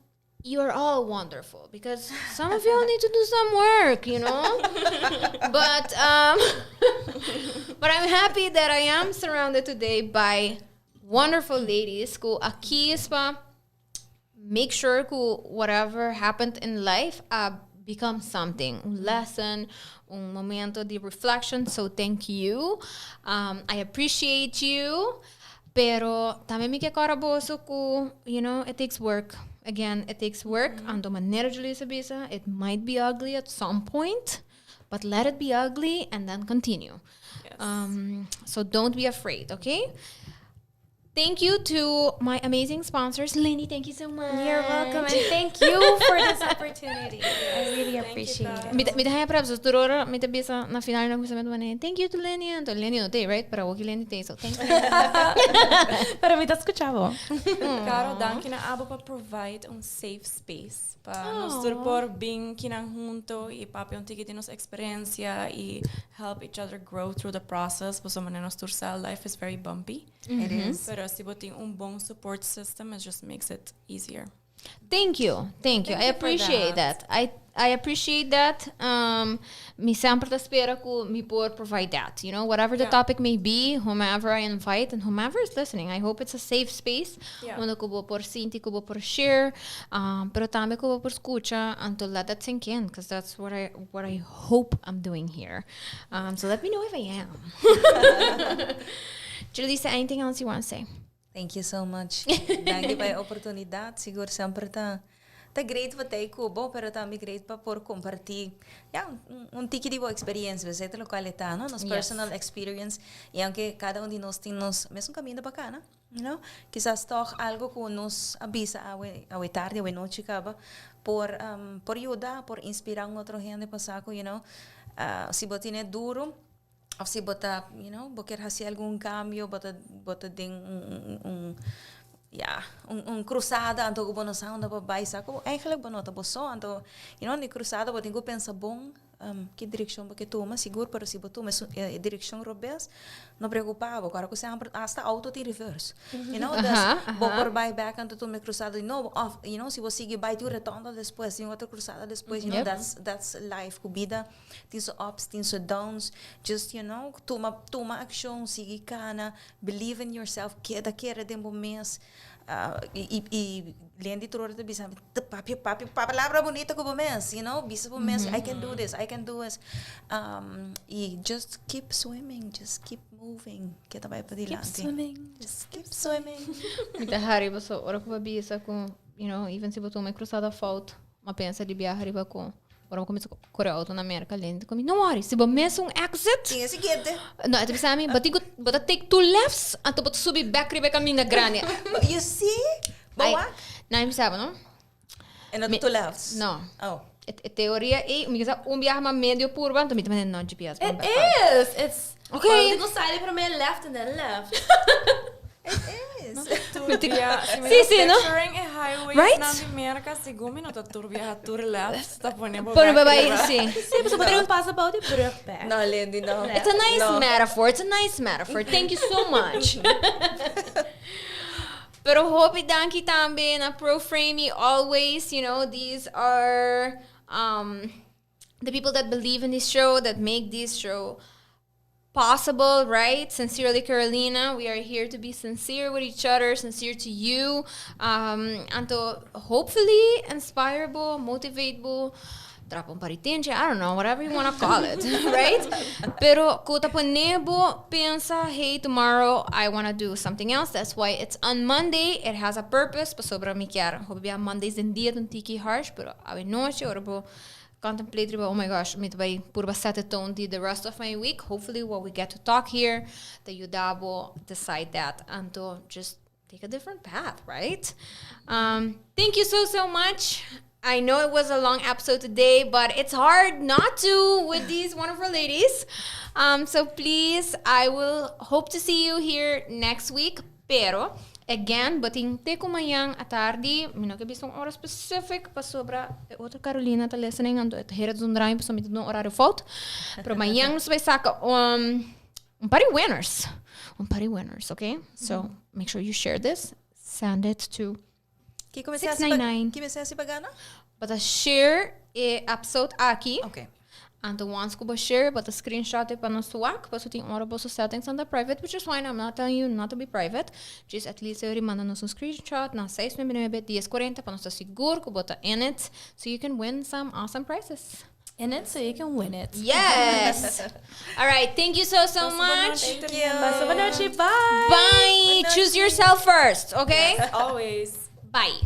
you're all wonderful," because some of y'all need to do some work. But I'm happy that I am surrounded today by wonderful ladies cu aki pa make sure cu whatever happened in life become something, un lesson, un momento di reflection. So thank you. I appreciate you. Pero tambe mi kier corda boso cu it takes work. Again, it takes work. Anto manera Julissa bisa, it might be ugly at some point, but let it be ugly and then continue. So don't be afraid, okay? Thank you to my amazing sponsors. Lindy, thank you so much. You're welcome, and thank you for this opportunity. I really appreciate it. Mi ta haya props, tur ora, mi ta bisa na final na kusamento mane, "Thank you to Lenny," anto Lenny no t'ey, right? Pero aki Lenny t'ey, so thank you. Pero mi ta scucha bo. Caro, danki na abo pa provide un safe space pa nos tur por bin akinan hunto y papia un tiki di nos experiencia y help each other grow through the process. Paso manera nos tur sa, life is very bumpy. It is. Pero si bo tin un bon support system, it just makes it easier. Thank you. Thank you. Thank I you for appreciate that. I appreciate that. Mi semper ta spera cu mi por provide that. Whatever the topic may be, whomever I invite and whomever is listening, I hope it's a safe space. Unda cu bo por sinti, cu bo por share, pero tambe cu bo por scucha and to let that sink in, because that's what I hope I'm doing here. So let me know if I am. Julissa, anything else you want to say? Thank you so much. Danki pa e oportunidad. Sigur semper ta great pa ta cu bo, pero tambe great pa por comparti, ja, un tiki di bo experiencia, esey ta loke ta, no? Nos personal experience. Y aunke cada un di nos tin nos mesun caminda pa cana. Kisas toch algo cu nos a bisa awe tardi, awe nochi caba, por yuda, por inspira un otro hende pasa cu si bo tin duro, of si bo ta, bo kier haci algun cambio, bo ta den un, ja, un cruzada, anto bo no sa unda bo bay, sa cu eigenlijk bo no ta bo so, anto, den cruzada bo tin cu pensa bon, ki direccion bo kier tuma, sigur, pero si bo tuma direccion robes, no preocupa, awor cu semper, hasta auto tin reverse, dus bo por bay back anto tuma cruzada di nobo, of, si bo sigui bay tin rotonde despues, tin otro cruzada despues. That's life, cu bida tin su ups, tin su downs, just, tuma accion, sigui cana, believe in yourself, keda kere den bo mes, y Lendy tur ora ta bisa, papia, papia, palabra bunita cu bo mes, bisa bo mes, "I can do this, I can do this." Y just keep swimming, just keep moving, keda bay pa Keep dilanti. Swimming. Just keep swimming. Mi ta hari so ora cu bisa cu, even si bo tuma cruzada fout, m'a pensa di biaha riba cu ora cuminsa core auto na America, Lendy cu mi, "No worry, si bo miss un exit," Tin e siguiente. No, e bisa mi, "Bo ta take two lefts, anto bo ta subi back riba caminda grandi." But you see? Ai, Boa? No, mi sabi, no? And not two lefts. No. Oh. E teoria e, mi sa un biaha ma medio purba, anto mi tambe no GPS. It is. It's Okay. Well, go sali prome left and then left. It is. Turbia, si mi Si, no? picturing a highway na America, sigur mi no ta tur biaha tur left, ta pone bo Pone back bay riba. Si. Si, but bo pasa bou di brug back. No, Lendy, no. It's a nice No. metaphor. It's a nice metaphor. Thank you so much. Pero hopi danki tambe na Pro Framey always, these are the people that believe in this show, that make this show possible, right? Sincerely Carolina, we are here to be sincere with each other, sincere to you, and to hopefully inspire bo, motivate bo. Trapa un paritenche, I don't know, whatever you wanna call it, right? Pero ku ta pone bo pensa, hey, tomorrow I wanna do something else. That's why it's on Monday. It has a purpose. Pasobra mi kier hopi bia Mondays den dia ta un tiki harsh, pero awe nochi ora bo contemplate riba, oh my gosh, mi ta bai purba set a tone di the rest of my week. Hopefully what we get to talk here ta yuda bo decide that. Anto just take a different path, right? Thank you so, so much. I know it was a long episode today, but it's hard not to with these wonderful ladies. So please, I will hope to see you here next week. Pero, again, bo tin te ku mañan atardi, mi no ke bisa un ora specific pasobra e otro Carolina ta listening, anto e ta hera zundra mi pasobra mi ta duna un horario fout. Pero mañan nos bai saka un par di winners. Un par di winners, okay? So, make sure you share this. Send it to Kiko mester hasi pa, 699. ki mester hasi pa gana? Bo ta share e episode aki. Okay. Anto once ku bo share, bo ta screenshot e pa nos wak, paso tin ora boso settings nan ta private, which is fine, I'm not telling you not to be private. Just at least e manda nos un screenshot na 699 1040 pa nos ta sigur ku bo ta in it, so you can win some awesome prizes. In it so you can win it. Yes! All right, thank you so, so much. Thank you. Pasa bon nochi. Bye. Bye! Choose yourself first, okay? Always. Bye.